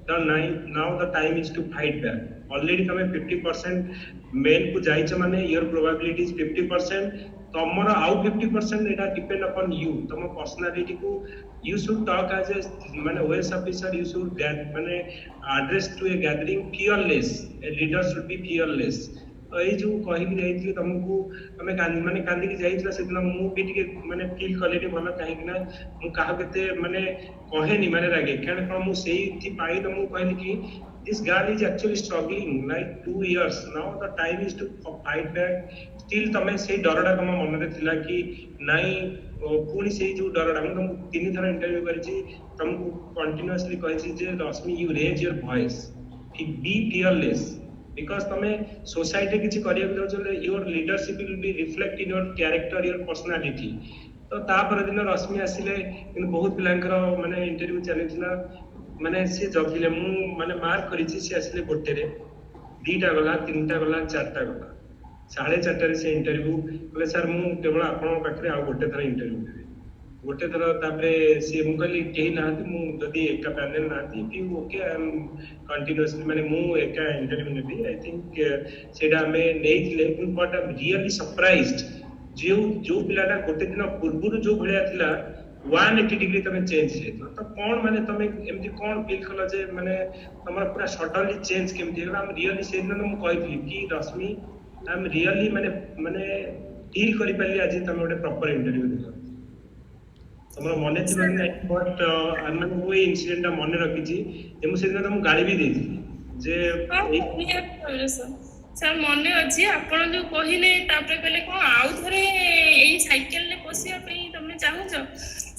ତ ନାଇଁ, now the time is to fight back. Already ତମେ 50% ମେନ୍ କୁ ଯାଇଛ, ମାନେ your probability is 50%। ତମର ଆଉ 50% ଏଇଟା ଡିପେଣ୍ଡ ଅପନ୍ you. ତମ ପର୍ସନାଲିଟିକୁ you should talk as a ମାନେ OAS officer, you should ମାନେ address to a gathering fearless. A leader should be fearless. ତ ଏଇ ଯୋଉ କହିକି ଯାଇଥିଲି ତମକୁ, ତମେ ମାନେ କାନ୍ଦିକି ଯାଇଥିଲ ସେଦିନ। ମୁଁ ବି ଟିକେ ମାନେ ଫିଲ୍ କଲିନି ଭଲ, କାହିଁକି ନା ମୁଁ କାହାକୁ ଏତେ ମାନେ କହେନି, ମାନେ ରାଗେ। କାରଣ କଣ, ମୁଁ ସେଇଥିପାଇଁ ତମକୁ କହିଲି କି this girl is actually struggling like 2 years. Now the time is to fight back. Still ତମେ ସେଇ ଡରଟା ତମ ମନରେ ଥିଲା କି ନାଇଁ, ପୁଣି ସେଇ ଯୋଉ ଡରଟା। ମୁଁ ତମକୁ ତିନି ଥର ଇଣ୍ଟରଭ୍ୟୁ କରିଛି, ତମକୁ କଣ୍ଟିନ୍ୟୁଅସଲି କହିଛି ଯେ ରଶ୍ମି, you raise your voice, be fearless, because ତମେ ସୋସାଇଟିରେ କିଛି କରିବାକୁ ଯାଉଛ, your leadership will be reflect in your character, your personality. ତ ତାପର ଦିନ ରଶ୍ମି ଆସିଲେ, କିନ୍ତୁ ବହୁତ ପିଲାଙ୍କର ମାନେ ଇଣ୍ଟରଭ୍ୟୁ ଚାଲିଥିଲା। ମାନେ ସିଏ ଜଗିଲେ, ମୁଁ ମାନେ ମାର୍କ କରିଛି, ସିଏ ଆସିଲେ ଗୋଟେରେ, 2ଟା ଗଲା, 3ଟା ଗଲା, 4ଟା ଗଲା, 4:30ରେ ସେ ଇଣ୍ଟରଭ୍ୟୁ କହିଲେ, ସାର୍, ମୁଁ କେବଳ ଆପଣଙ୍କ ପାଖରେ ଆଉ ଗୋଟେ ଥର ଇଣ୍ଟରଭ୍ୟୁ ଦେବି, ଗୋଟେ ଥର। ତାପରେ ସିଏ, ମୁଁ କହିଲି କେହି ନାହାନ୍ତି, ମୁଁ ଯଦି ଏକା, ପ୍ୟାନେଲ ନାହାନ୍ତି, if you okay, I am continuously ମାନେ ମୁଁ ଏକା ଇଣ୍ଟରଭ୍ୟୁ ନେବି। I think ସେଇଟା ଆମେ ନେଇଥିଲେ, କିନ୍ତୁ ବଟ୍ I really ସରପ୍ରାଇଜଡ, ଯୋଉ ଯୋଉ ପିଲାଟା ଗୋଟେ ଦିନ ପୂର୍ବରୁ ଯୋଉ ଭଳିଆ ଥିଲା, 180 ଡିଗ୍ରୀ ତମେ ଚେଞ୍ଜ ହେଇଯାଇଥିଲ। ତ କଣ ମାନେ ତମେ ଏମିତି କଣ ଫିଲ୍ କଲ ଯେ ମାନେ ତମର ପୁରା ସଡନଲି ଚେଞ୍ଜ କେମିତି ହେଇଗଲା? ଆମେ ରିଅଲି ସେଇଦିନ ତ ମୁଁ କହିଥିଲି କି ରଶ୍ମି, I really ମାନେ ମାନେ ଫିଲ୍ କରିପାରିଲି ଆଜି ତମେ ଗୋଟେ ପ୍ରପର ଇଣ୍ଟରଭ୍ୟୁ ଦେଲ। ତମର ମନେ ଥିବ କି ନାହିଁ, ବଟ୍ ମାନେ ମୁଁ ଏଇ ଇନସିଡେଣ୍ଟ ଟା ମନେ ରଖିଛି ଯେ ମୁଁ ସେଦିନ ତମକୁ ଗାଳି ବି ଦେଇଥିଲି ଯେ ହଁ। ଏଇ ନିହାତି ଭାବରେ ସାର୍, ସାର୍ ମନେ ଅଛି। ଆପଣ ଯୋଉ କହିଲେ, ତାପରେ କହିଲେ କଣ, ଆଉ ଥରେ ଏଇ ସାଇକେଲରେ ପଶିବା ପାଇଁ ତମେ ଚାହୁଁଛ?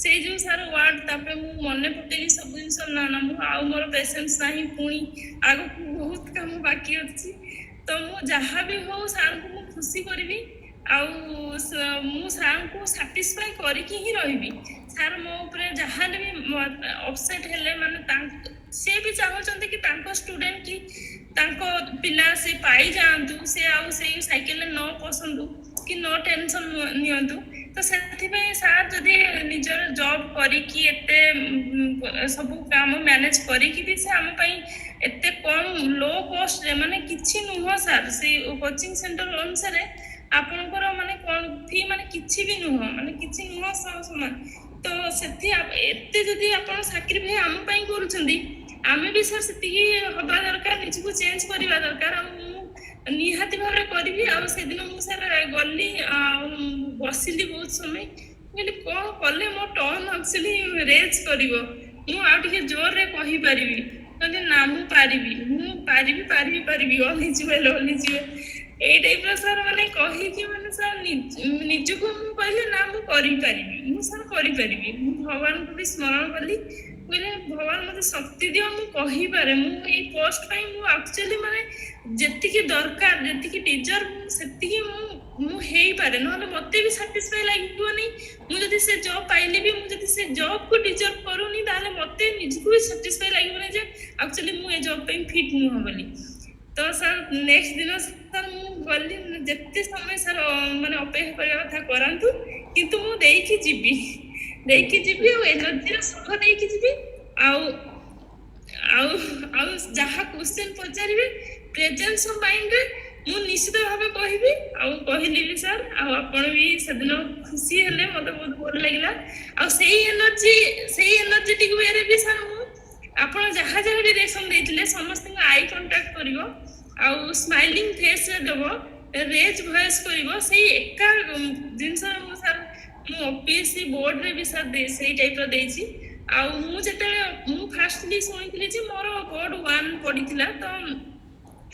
ସେଇ ଯୋଉ ସାର୍ ୱାର୍ଡ, ତାପରେ ମୁଁ ମନେ ପକେଇଲି ସବୁ ଜିନିଷ। ନା ନା, ମୁଁ ଆଉ ମୋର ପେସେନ୍ସ ନାହିଁ। ପୁଣି ଆଗକୁ ବହୁତ କାମ ବାକି ଅଛି। ତ ମୁଁ ଯାହା ବି ହଉ ସାର୍ଙ୍କୁ ମୁଁ ଖୁସି କରିବି ଆଉ ମୁଁ ସାର୍ଙ୍କୁ ସାଟିସ୍ଫାଇ କରିକି ହିଁ ରହିବି। ସାର୍ ମୋ ଉପରେ ଯାହାହେଲେ ବି ଅପସେଟ୍ ହେଲେ, ମାନେ ତାଙ୍କ ସେ ବି ଚାହୁଁଛନ୍ତି କି ତାଙ୍କ ଷ୍ଟୁଡେଣ୍ଟ କି ତାଙ୍କ ପିଲା ସେ ପାଇଯାଆନ୍ତୁ, ସେ ଆଉ ସେଇ ସାଇକେଲରେ ନ ପଶନ୍ତୁ କି ନ ଟେନସନ ନିଅନ୍ତୁ। ତ ସେଥିପାଇଁ ସାର୍ ଯଦି ନିଜର ଜବ୍ କରିକି ଏତେ ସବୁ କାମ ମ୍ୟାନେଜ କରିକି ବି ସେ ଆମ ପାଇଁ ଏତେ କମ୍ ଲୋ କଷ୍ଟରେ, ମାନେ କିଛି ନୁହଁ ସାର୍, ସେଇ କୋଚିଂ ସେଣ୍ଟର ଅନୁସାରେ ଆପଣଙ୍କର ମାନେ କଣ ଫି, ମାନେ କିଛି ବି ନୁହଁ, ମାନେ କିଛି ନୁହଁ ସହ ସମାନ। ତ ସେଠି ଏତେ ଯଦି ଆପଣ ସାକ୍ରିଫାଇସ୍ ଆମ ପାଇଁ କରୁଛନ୍ତି, ଆମେ ବି ସାର୍ ସେତିକି ହବା ଦରକାର, ନିଜକୁ ଚେଞ୍ଜ କରିବା ଦରକାର। ଆଉ ମୁଁ ନିହାତି ଭାବରେ କରିବି। ଆଉ ସେଦିନ ମୁଁ ସାର୍ ଗଲି ଆଉ ବସିଲି ବହୁତ ସମୟ। ମୁଁ କହିଲି, କଣ କଲେ ମୋ ଟନ୍ ଆକ୍ଚୁଆଲି ରେଜ୍ କରିବ, ମୁଁ ଆଉ ଟିକେ ଜୋରରେ କହିପାରିବି? କହିଲି, ନା, ମୁଁ ପାରିବି, ମୁଁ ପାରିବି, ପାରିବି, ପାରିବି, all is well, all is well, ଏଇ ଟାଇପର ସାର୍ ମାନେ କହିକି, ମାନେ ସାର୍ ନିଜକୁ ମୁଁ କହିଲି, ନା, ମୁଁ କରିପାରିବି, ମୁଁ ସାର୍ କରିପାରିବି। ମୁଁ ଭଗବାନଙ୍କୁ ବି ସ୍ମରଣ କଲି। କହିଲେ, ଭଗବାନ, ମତେ ଶକ୍ତି ଦିଅ, ମୁଁ କହିପାରେ। ମୁଁ ଏଇ ପୋଷ୍ଟ ପାଇଁ ମୁଁ ଆକ୍ଚୁଆଲି ମାନେ ଯେତିକି ଦରକାର, ଯେତିକି ଡିଜର୍ଭ, ସେତିକି ମୁଁ ହେଇପାରେ। ନହେଲେ ମତେ ବି ସାଟିସ୍ଫାଇ ଲାଗିବନି। ମୁଁ ଯଦି ସେ ଜବ୍ ପାଇଲି ବି, ମୁଁ ଯଦି ସେ ଜବ୍ କୁ ଡିଜର୍ଭ କରୁନି, ତାହେଲେ ମତେ ନିଜକୁ ବି ସାଟିସ୍ଫାଇ ଲାଗିବନି ଯେ ଆକ୍ଚୁଆଲି ମୁଁ ଏ ଜବ୍ ପାଇଁ ଫିଟ୍ ନୁହଁ ବୋଲି। ତ ସାର୍, ନେକ୍ସଟ ଦିନ ସାର୍ ମୁଁ ଗଲି। ଯେତେ ସମୟ ସାର୍ ମାନେ ଅପେକ୍ଷା କରିବା କଥା କରାନ୍ତୁ, କିନ୍ତୁ ମୁଁ ଦେଇକି ଯିବି, ଦେଇକି ଯିବି ଆଉ ଏନର୍ଜିର ସହ ଦେଇକି ଯିବି। ଆଉ ଆଉ ଯାହା କ୍ୱେଶ୍ଚନ ପଚାରିବେ, ପ୍ରେଜେନ୍ସ ଅଫ ମାଇଣ୍ଡରେ ମୁଁ ନିଶ୍ଚିତ ଭାବେ କହିବି। ଆଉ କହିଲି ବି ସାର୍, ଆଉ ଆପଣ ବି ସେଦିନ ଖୁସି ହେଲେ। ମତେ ବହୁତ ଭଲ ଲାଗିଲା। ଆଉ ସେଇ ଏନର୍ଜି, ସେଇ ଏନର୍ଜେଟିକ ୱେରେ ବି ସାର୍ ମୁଁ ଆପଣ ଯାହା ଯାହା ଡିରେକ୍ସନ ଦେଇଥିଲେ, ସମସ୍ତଙ୍କୁ I contact କରିବ ଆଉ ସ୍ମାଇଲିଂ ଫେସରେ ଦେବ, ରେଜ୍ ଭଏସ କରିବ, ସେଇ ଏକା ଜିନିଷ ମୁଁ ସାର୍, ମୁଁ ଓପିଏସସି ବୋର୍ଡରେ ବି ସାର୍ ସେଇ ଟାଇପର ଦେଇଛି। ଆଉ ମୁଁ ଯେତେବେଳେ ମୁଁ ଫାଷ୍ଟଲି ଶୁଣିଥିଲି ଯେ ମୋର ବୋର୍ଡ 1 ପଡିଥିଲା, ତ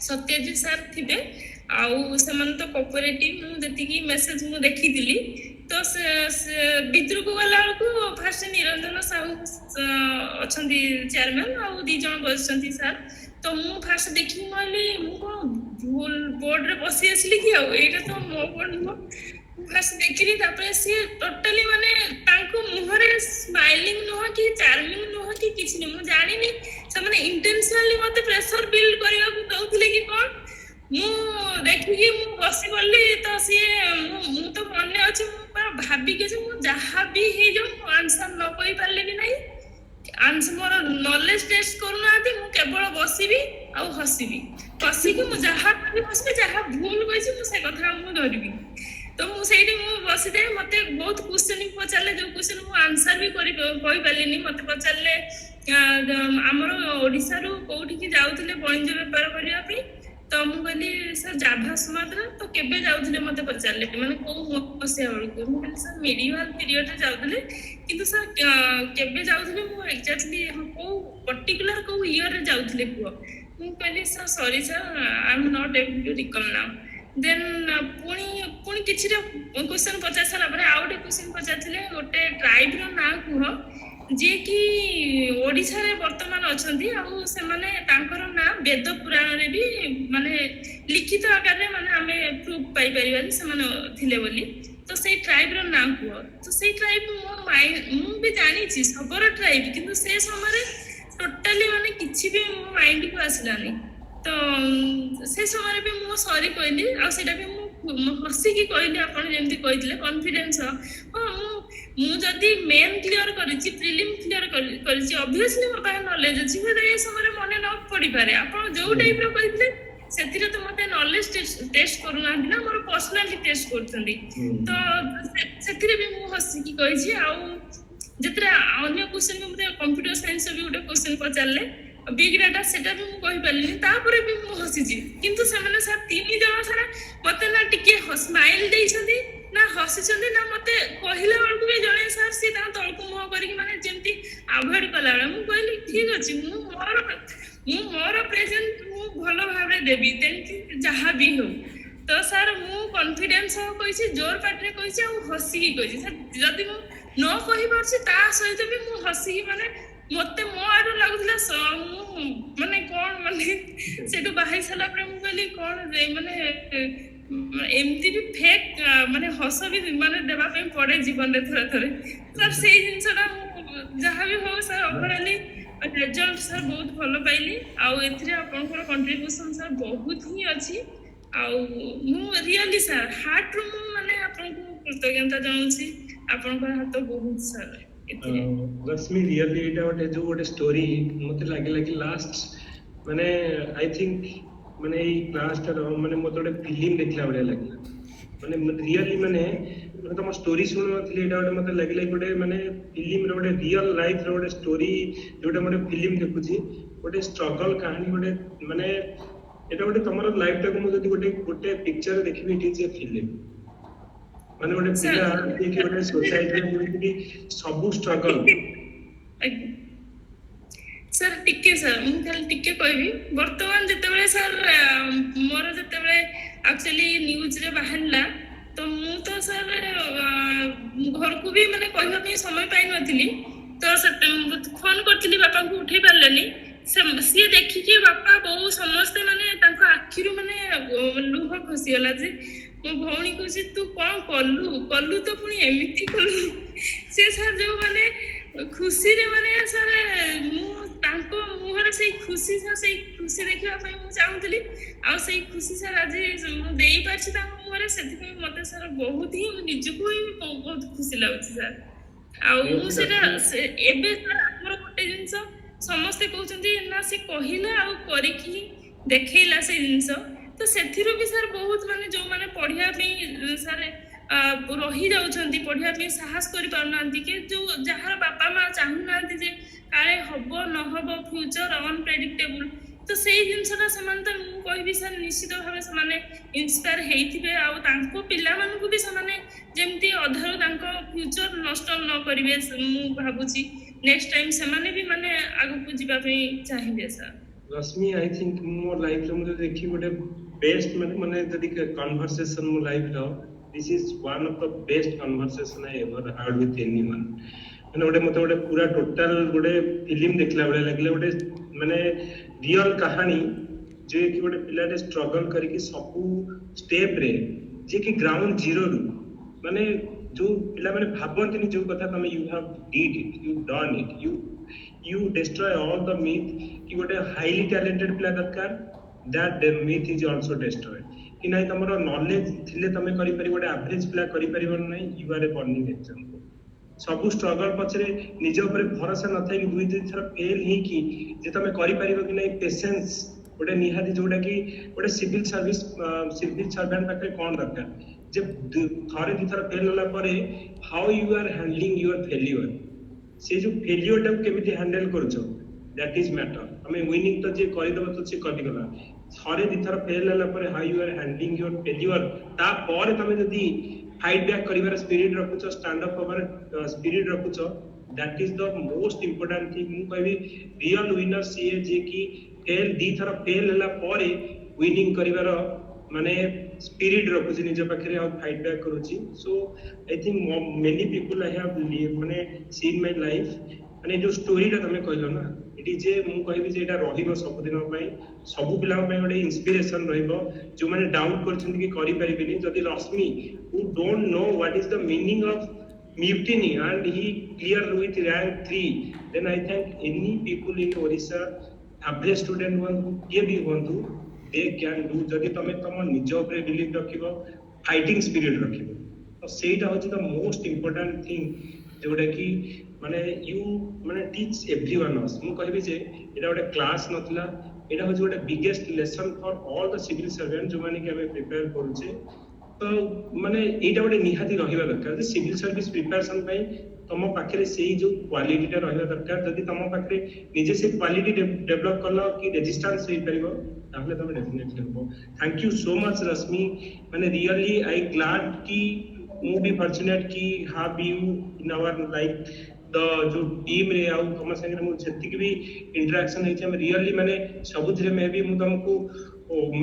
ସତ୍ୟଜିତ ସାର୍ ଥିବେ ଆଉ ସେମାନେ ତ କୋପରେଟିଭ, ମୁଁ ଯେତିକି ମେସେଜ ମୁଁ ଦେଖିଥିଲି। ତ ସେ ଭିତରକୁ ଗଲା ବେଳକୁ ଫାଷ୍ଟ ନିରଞ୍ଜନ ସାହୁ ଅଛନ୍ତି ଚେୟାରମ୍ୟାନ ଆଉ ଦି ଜଣ ବସିଛନ୍ତି ସାର୍। ତ ମୁଁ ଫାଷ୍ଟ ଦେଖିକି କହିଲି, ମୁଁ କଣ ଭୁଲ ବୋର୍ଡରେ ବସି ଆସିଲି କି? ଆଉ ଏଇଟା ତ ମୋ ବୋର୍ଡ ନୁହଁ। ଫାଷ୍ଟ ଦେଖିଲି, ତାପରେ ସିଏ ଟୋଟାଲି ମାନେ ତାଙ୍କ ମୁହଁରେ ସ୍ମାଇଲିଂ ନୁହଁ କି ଚାର୍ମିଂ ନୁହଁ କି କିଛି ନୁହଁ। ମୁଁ ଜାଣିନି ସେମାନେ ଇଣ୍ଟେନସନାଲି ମତେ ପ୍ରେସର ବିଲ୍ଡ କରିବାକୁ ଦଉଥିଲେ କି କଣ। ମୁଁ ଦେଖିକି ମୁଁ ବସି ପଡିଲି। ତ ସିଏ ମୁଁ ତ ମନେ ଅଛି, ମୁଁ ପୁରା ଭାବିକି ଅଛି, ମୁଁ ଯାହା ବି ହେଇଯାଉ, ମୁଁ ଆନ୍ସର ନ କହିପାରିଲେ ବି ନାହିଁ, ଆନ୍ସର ମୋର ନଲେଜ ଟେଷ୍ଟ କରୁନାହାନ୍ତି, ମୁଁ କେବଳ ବସିବି ଆଉ ହସିବି। ହସିକି ମୁଁ ଯାହା କହିବି ହସିବି, ଯାହା ଭୁଲ କହିଛି ମୁଁ ସେ କଥା ମୁଁ ଧରିବି। ତ ମୁଁ ସେଇଠି ମୁଁ ବସିଥାଏ। ମତେ ବହୁତ କ୍ୱେଶ୍ଚନ ପଚାରିଲେ, ଯୋଉ କ୍ୱେଶ୍ଚନ ମୁଁ ଆନ୍ସର ବି କରି କହିପାରିଲିନି। ମତେ ପଚାରିଲେ, ଆମର ଓଡିଶାରୁ କୋଉଠିକି ଯାଉଥିଲେ ବଣିଜ ବେପାର କରିବା ପାଇଁ? ତ ମୁଁ କହିଲି, ସାର୍, ଜାଭା, ସୁମାତ୍ରା। ତ କେବେ ଯାଉଥିଲେ ମତେ ପଚାରିଲେ, ମାନେ କୋଉ ମସିହା ବେଳକୁ? ମୁଁ କହିଲି, ସାର୍, ମିଡିଭାଲ ପିରିୟଡରେ ଯାଉଥିଲେ, କିନ୍ତୁ ସାର୍ କେବେ ଯାଉଥିଲେ, ମୁଁ ଏକ୍ଜାକ୍ଟଲି କୋଉ ପର୍ଟିକୁଲାର କୋଉ ଇୟରରେ ଯାଉଥିଲେ କୁହ। ମୁଁ କହିଲି, sir, sorry sir, I M not able to recall ନାଉ। ଦେନ୍ ପୁଣି ପୁଣି କିଛିଟା କ୍ୱେଶ୍ଚନ ପଚାରି ସାରିଲା ପରେ ଆଉ ଗୋଟେ କ୍ୱେଶ୍ଚନ ପଚାରିଥିଲେ, ଗୋଟେ ଟ୍ରାଇବର ନାଁ କୁହ ଯିଏକି ଓଡିଶାରେ ବର୍ତ୍ତମାନ ଅଛନ୍ତି ଆଉ ସେମାନେ ତାଙ୍କର ନାଁ ବେଦ ପୁରାଣରେ ବି ମାନେ ଲିଖିତ ଆକାରରେ ମାନେ ଆମେ ପ୍ରୁଫ ପାଇପାରିବା ଯେ ସେମାନେ ଥିଲେ ବୋଲି। ତ ସେଇ ଟ୍ରାଇବର ନାଁ କୁହ। ତ ସେଇ ଟ୍ରାଇବ ମୋ ମାଇଣ୍ଡ, ମୁଁ ବି ଜାଣିଛି ଶବର ଟ୍ରାଇବ, କିନ୍ତୁ ସେ ସମୟରେ ଟୋଟାଲି ମାନେ କିଛି ବି ମୋ ମାଇଣ୍ଡକୁ ଆସିଲାନି। ତ ସେ ସମୟରେ ବି ମୁଁ ସରି କହିଲି ଆଉ ସେଇଟା ବି ମୁଁ ହସିକି କହିଲି। ଆପଣ ଯେମିତି କହିଥିଲେ କନଫିଡେନ୍ସ, ହଁ, ମୁଁ ଯଦି ମେନ୍ କ୍ଲିୟର କରିଛି, ପ୍ରିଲିମ୍ କ୍ଲିୟର କରିଛି, ଅବଭିୟସଲି ମୋ ପାଖରେ ନଲେଜ ଅଛି। ହୁଏତ ଏ ସମୟରେ ମନେ ନ ପଡିପାରେ। ଆପଣ ଯୋଉ ଟାଇପର କହିଥିଲେ, ସେଥିରେ ତ ମତେ ନଲେଜ ଟେଷ୍ଟ କରୁନାହାନ୍ତି ନା, ମୋର ପର୍ସନାଲିଟି ଟେଷ୍ଟ କରୁଛନ୍ତି। ତ ସେଥିରେ ବି ମୁଁ ହସିକି କହିଛି। ଆଉ ଯେତେବେଳେ ଅନ୍ୟ କ୍ୱେଶ୍ଚନ ବି, ମତେ କମ୍ପ୍ୟୁଟର ସାଇନ୍ସ ବି ଗୋଟେ କ୍ୱେଶ୍ଚନ ପଚାରିଲେ, ବିగ్ ଡାଟା, ସେଟା ବି ମୁଁ କହିପାରିଲିନି, ତାପରେ ବି ମୁଁ ହସିଛି। କିନ୍ତୁ ସେମାନେ ସାର୍, ତିନି ଜଣ ସାର୍ ମତେ ନା ଟିକେ ସ୍ମାଇଲ ଦେଇଛନ୍ତି, ନା ହସିଛନ୍ତି, ନା ମତେ କହିଲା ବେଳକୁ ବି ଜଣେ ସାର୍ ସିଏ ତାଙ୍କ ତଳକୁ ମୁହଁ କରିକି ମାନେ ଯେମିତି ଆଭଏଡ କଲା ବେଳେ, ମୁଁ କହିଲି, ଠିକ ଅଛି, ମୁଁ ମୋର ପ୍ରେଜେଣ୍ଟ ମୁଁ ଭଲ ଭାବରେ ଦେବି, ତେଣିକି ଯାହା ବି ହଉ। ତ ସାର୍, ମୁଁ କନଫିଡେନ୍ସ ସହ କହିଛି, ଜୋର ପାଟିରେ କହିଛି ଆଉ ହସିକି କହିଛି। ସାର୍, ଯଦି ମୁଁ ନ କହିପାରୁଛି, ତା ସହିତ ବି ମୁଁ ହସିକି, ମାନେ ମତେ ମୋ ଆଡୁ ଲାଗୁଥିଲା ମୁଁ ମାନେ କଣ, ମାନେ ସେଠୁ ବାହାରି ସାରିଲା ପରେ ମୁଁ କହିଲି, କଣ ଯେ ମାନେ ଏମିତି ବି ଫେକ୍ ମାନେ ହସ ବି ମାନେ ଦେବା ପାଇଁ ପଡେ ଜୀବନରେ ଥରେ ଥରେ। ସାର୍, ସେଇ ଜିନିଷଟା ମୁଁ ଯାହା ବି ହଉ ସାର୍, ଓଭରାଲି ରେଜଲ୍ଟ ସାର୍ ବହୁତ ଭଲ ପାଇଲି। ଆଉ ଏଥିରେ ଆପଣଙ୍କର କଣ୍ଟ୍ରିବ୍ୟୁସନ ସାର୍ ବହୁତ ହିଁ ଅଛି। ଆଉ ମୁଁ ରିଅଲି ସାର୍, ହାର୍ଟରୁ ମୁଁ ମାନେ ଆପଣଙ୍କୁ କୃତଜ୍ଞତା ଜଣାଉଛି। ଆପଣଙ୍କର ହାତ ବହୁତ ସାର୍ ଏଥିରେ। ରଶ୍ମି, ରିଅଲି ଏଇଟା ଗୋଟେ ଯୋଉ ଗୋଟେ ଷ୍ଟୋରି, ମତେ ଲାଗିଲା କି ଲାଷ୍ଟ ମାନେ I think ମାନେ ଏଇ କ୍ଲାସଟାର ମାନେ ମତେ ଗୋଟେ ଫିଲ୍ମ ଦେଖିଲା ଭଳିଆ ଲାଗିଲା। ମାନେ ରିଅଲି ମାନେ ମାନେ ତମ ଷ୍ଟୋରି ଶୁଣୁନଥିଲି, ଏଇଟା ଗୋଟେ ମତେ ଲାଗିଲା କି ଗୋଟେ ମାନେ ଫିଲ୍ମର ଗୋଟେ ରିଅଲ ଲାଇଫର ଗୋଟେ ଷ୍ଟୋରି, ଯୋଉଟା ଗୋଟେ ଫିଲ୍ମ ଦେଖୁଛି, ଗୋଟେ ଷ୍ଟ୍ରଗଲ କାହାଣୀ ଗୋଟେ। ମାନେ ଏଇଟା ଗୋଟେ ତମର ଲାଇଫଟାକୁ ମୁଁ ଯଦି ଗୋଟେ ଗୋଟେ ପିକ୍ଚର ଦେଖିବି, ଇଟ୍ is a film. ମାନେ ଗୋଟେ ପିଲା ଯିଏକି ଗୋଟେ ସୋସାଇଟିରେ ଯେମିତିକି ସବୁ ଷ୍ଟ୍ରଗଲ ଆଜ୍ଞା ସାର୍, ଟିକେ ସାର୍, ମୁଁ ଖାଲି ଟିକେ କହିବି। ବର୍ତ୍ତମାନ ଯେତେବେଳେ ସାର୍, ମୋର ଯେତେବେଳେ ଆକ୍ଚୁଆଲି ନ୍ୟୁଜରେ ବାହାରିଲା, ତ ମୁଁ ତ ସାର୍ ଘରକୁ ବି ମାନେ କହିବା ପାଇଁ ସମୟ ପାଇନଥିଲି। ତ ସେ ଫୋନ କରିଥିଲି ବାପାଙ୍କୁ, ଉଠେଇ ପାରିଲେନି। ସିଏ ଦେଖିକି ବାପା ବୋଉ ସମସ୍ତେ ମାନେ ତାଙ୍କ ଆଖିରୁ ମାନେ ଲୁହ ଖସିଗଲା ଯେ ମୋ ଭଉଣୀ କହୁଛି, ତୁ କଣ କଲୁ କଲୁ ତ ପୁଣି ଏମିତି କଲୁ? ସେ ସାର୍ ଯୋଉ ମାନେ ଖୁସିରେ ମାନେ ସାର୍, ମୁଁ ତାଙ୍କ ମୁହଁରେ ସେଇ ଖୁସି ସାର୍, ସେଇ ଖୁସି ଦେଖିବା ପାଇଁ ମୁଁ ଚାହୁଁଥିଲି। ଆଉ ସେଇ ଖୁସି ସାର୍ ଆଜି ମୁଁ ଦେଇପାରିଛି ତାଙ୍କ ମୁହଁରେ। ସେଥିପାଇଁ ମତେ ସାର୍ ବହୁତ ହିଁ ନିଜକୁ ହିଁ ବହୁତ ଖୁସି ଲାଗୁଛି ସାର୍। ଆଉ ମୁଁ ସେଇଟା ଏବେ ସାର୍, ଆମର ଗୋଟେ ଜିନିଷ ସମସ୍ତେ କହୁଛନ୍ତି ନା, ସେ କହିଲା ଆଉ କରିକି ଦେଖେଇଲା ସେଇ ଜିନିଷ। ତ ସେଥିରୁ ବି ସାର୍ ବହୁତ ମାନେ ଯୋଉମାନେ ପଢିବା ପାଇଁ ସାର୍ ରହି ଯାଉଛନ୍ତି, ପଢିବା ପାଇଁ ସାହସ କରିପାରୁନାହାନ୍ତି, କି ଯୋଉ ଯାହାର ବାପା ମା ଚାହୁଁନାହାନ୍ତି ଯେ କାଳେ ହବ ନହବ, ଫ୍ୟୁଚର ଅନପ୍ରେଡିକ୍ଟେବୁଲ, ତ ସେଇ ଜିନିଷଟା ସେମାନେ ତ ମୁଁ କହିବି ସାର୍, ନିଶ୍ଚିତ ଭାବେ ସେମାନେ ଇନ୍ସପାୟାର ହେଇଥିବେ। ଆଉ ତାଙ୍କ ପିଲାମାନଙ୍କୁ ବି ସେମାନେ ଯେମିତି ଅଧାରୁ ତାଙ୍କ ଫ୍ୟୁଚର ନଷ୍ଟ ନ କରିବେ, ମୁଁ ଭାବୁଛି ନେକ୍ସଟ ଟାଇମ ସେମାନେ ବି ମାନେ ଆଗକୁ ଯିବା ପାଇଁ ଚାହିଁବେ ସାର୍। ରଶ୍ମି, I think ମୋ ଲାଇଫରେ ମୁଁ ଯଦି ଦେଖିବି ଗୋଟେ ବେଷ୍ଟ ମାନେ ଯଦି କନଭରସେସନ ମୋ ଲାଇଫର, this is one of the best conversation I ever had with anyone. ମାନେ ଗୋଟେ ମତେ ଗୋଟେ ପୁରା ଟୋଟାଲ ଗୋଟେ ଫିଲ୍ମ ଦେଖିଲା ଭଳିଆ ଲାଗିଲା, ଗୋଟେ ମାନେ ରିଅଲ କାହାଣୀ, ଯିଏକି ଗୋଟେ ପିଲାଟେ ଷ୍ଟ୍ରଗଲ କରିକି ସବୁ ଷ୍ଟେପରେ, ଯିଏକି ଗ୍ରାଉଣ୍ଡ ଜିରୋରୁ ମାନେ ଯୋଉ ପିଲାମାନେ ଭାବନ୍ତିନି ଯୋଉ କଥା, ତମେ you have did it, you done it, you destroy all the myth କି ଗୋଟେ ହାଇଲି ଟ୍ୟାଲେଣ୍ଟେଡ ପିଲା ଦରକାର। That myth is also destroyed କି ନାଇଁ, ତମର ନଲେଜ ଥିଲେ ତମେ କରିପାରିବ, ଗୋଟେ ଆଭରେଜ ପିଲା କରିପାରିବ ନାହିଁ। You are a burning example. ସବୁ ଷ୍ଟ୍ରଗଲ ପଛରେ ନିଜ ଉପରେ ଭରସା ନଥାଇକି, ଦୁଇ ଦୁଇ ଥର ଫେଲ ହେଇକି ଯେ ତମେ କରିପାରିବ କି ନାହିଁ, ପେସେନ୍ସ ଗୋଟେ ନିହାତି, ଯୋଉଟା କି ଗୋଟେ ସିଭିଲ ସର୍ଭାଣ୍ଟ ପାଖରେ କଣ ଦରକାର ଯେ ଥରେ ଦୁଇଥର ଫେଲ ହେଲା ପରେ how you are handling your failure, ସେ ଯୋଉ ଫେଲିଓର ଟାକୁ କେମିତି ହ୍ୟାଣ୍ଡେଲ କରୁଛ, that is matter. ତମେ ୱିନିଂ ତ ଯିଏ କରିଦବ ତ ସିଏ କରିଗଲା। ଥରେ ଦୁଇଥର ଫେଲ ହେଲା ପରେ how you are handling your failure, ତାପରେ ତମେ ଯଦି ଫାଇଟ୍ ବ୍ୟାକ୍ କରିବାର ସ୍ପିରିଟ ରଖୁଛ, ଷ୍ଟାଣ୍ଡ ଅପ୍ ହବାର ସ୍ପିରିଟ ରଖୁଛ, that is the most important thing. ମୁଁ କହିବି ରିଅଲ ୱିନର ସିଏ ଯିଏ କି ଫେଲ ଦିଥର ଫେଲ ହେଲା ପରେ ୱିନିଂ କରିବାର ମାନେ ସ୍ପିରିଟ ରଖୁଛି ନିଜ ପାଖରେ ଆଉ ଫାଇଟ୍ ବ୍ୟାକ୍ କରୁଛି। So I think many people I have ମାନେ ସିନ୍ ମାଇ ଲାଇଫ୍, ମାନେ ଯୋଉ ଷ୍ଟୋରିଟା ତମେ କହିଲ ନା ଏଠି, ଯେ ମୁଁ କହିବି ଯେ ଏଇଟା ରହିବ ସବୁଦିନ ପାଇଁ, ସବୁ ପିଲାଙ୍କ ପାଇଁ ଗୋଟେ ଇନ୍ସପିରେସନ ରହିବ, ଯୋଉମାନେ ଡାଉଟ୍ କରିଛନ୍ତି କି କରିପାରିବେନି। ଯଦି ରଶ୍ମି who don't know what is the meaning of mutiny and he clear with rank 3, then I think any people in Orissa, average student ହୁଅନ୍ତୁ, କିଏ ବି ହୁଅନ୍ତୁ, they can do, ଯଦି ତମେ ତମ ନିଜ ଉପରେ ବିଲିଭ ରଖିବ, ଫାଇଟିଂ ସ୍ପିରିଟ ରଖିବ। ତ ସେଇଟା ହଉଛି the most important thing, ଯୋଉଟା କି ମାନେ you ମାନେ ଟିଚ୍ ଏଭ୍ରି ୱାନ୍ ଅସ୍। ମୁଁ କହିବି ଯେ ଏଇଟା ଗୋଟେ କ୍ଲାସ୍ ନଥିଲା, ଏଇଟା ହଉଛି ଗୋଟେ biggest lesson for all the civil servant ଯୋଉମାନେ କି ଆମେ ପ୍ରିପେୟାର କରୁଛେ। ତ ମାନେ ଏଇଟା ଗୋଟେ ନିହାତି ରହିବା ଦରକାର ଯେ ସିଭିଲ ସର୍ଭିସ ପ୍ରିପାରେସନ ପାଇଁ ତମ ପାଖରେ ସେଇ ଯୋଉ କ୍ୱାଲିଟିଟା ରହିବା ଦରକାର। ଯଦି ତମ ପାଖରେ ନିଜେ ସେ କ୍ୱାଲିଟି ଡେଭଲପ କଲ କି ରେଜିଷ୍ଟାନ୍ସ ହେଇପାରିବ, ତାହେଲେ ତମେ ଡେଫିନେଟଲି ହବ। Thank you so much, ରଶ୍ମି। ମାନେ ରିଅଲି I ଗ୍ଲାଡ କି ମୁଁ ବି ଫର୍ଚୁନେଟ କି have you in our life, the ଯୋଉ ଟିମ୍ ରେ ଆଉ ତମ ସାଙ୍ଗରେ ମୁଁ ଯେତିକି ବି ଇଣ୍ଟରାକ୍ସନ ହେଇଛି, ଆମେ ରିଅଲି ମାନେ ସବୁଥିରେ ମେ ବି ମୁଁ ତମକୁ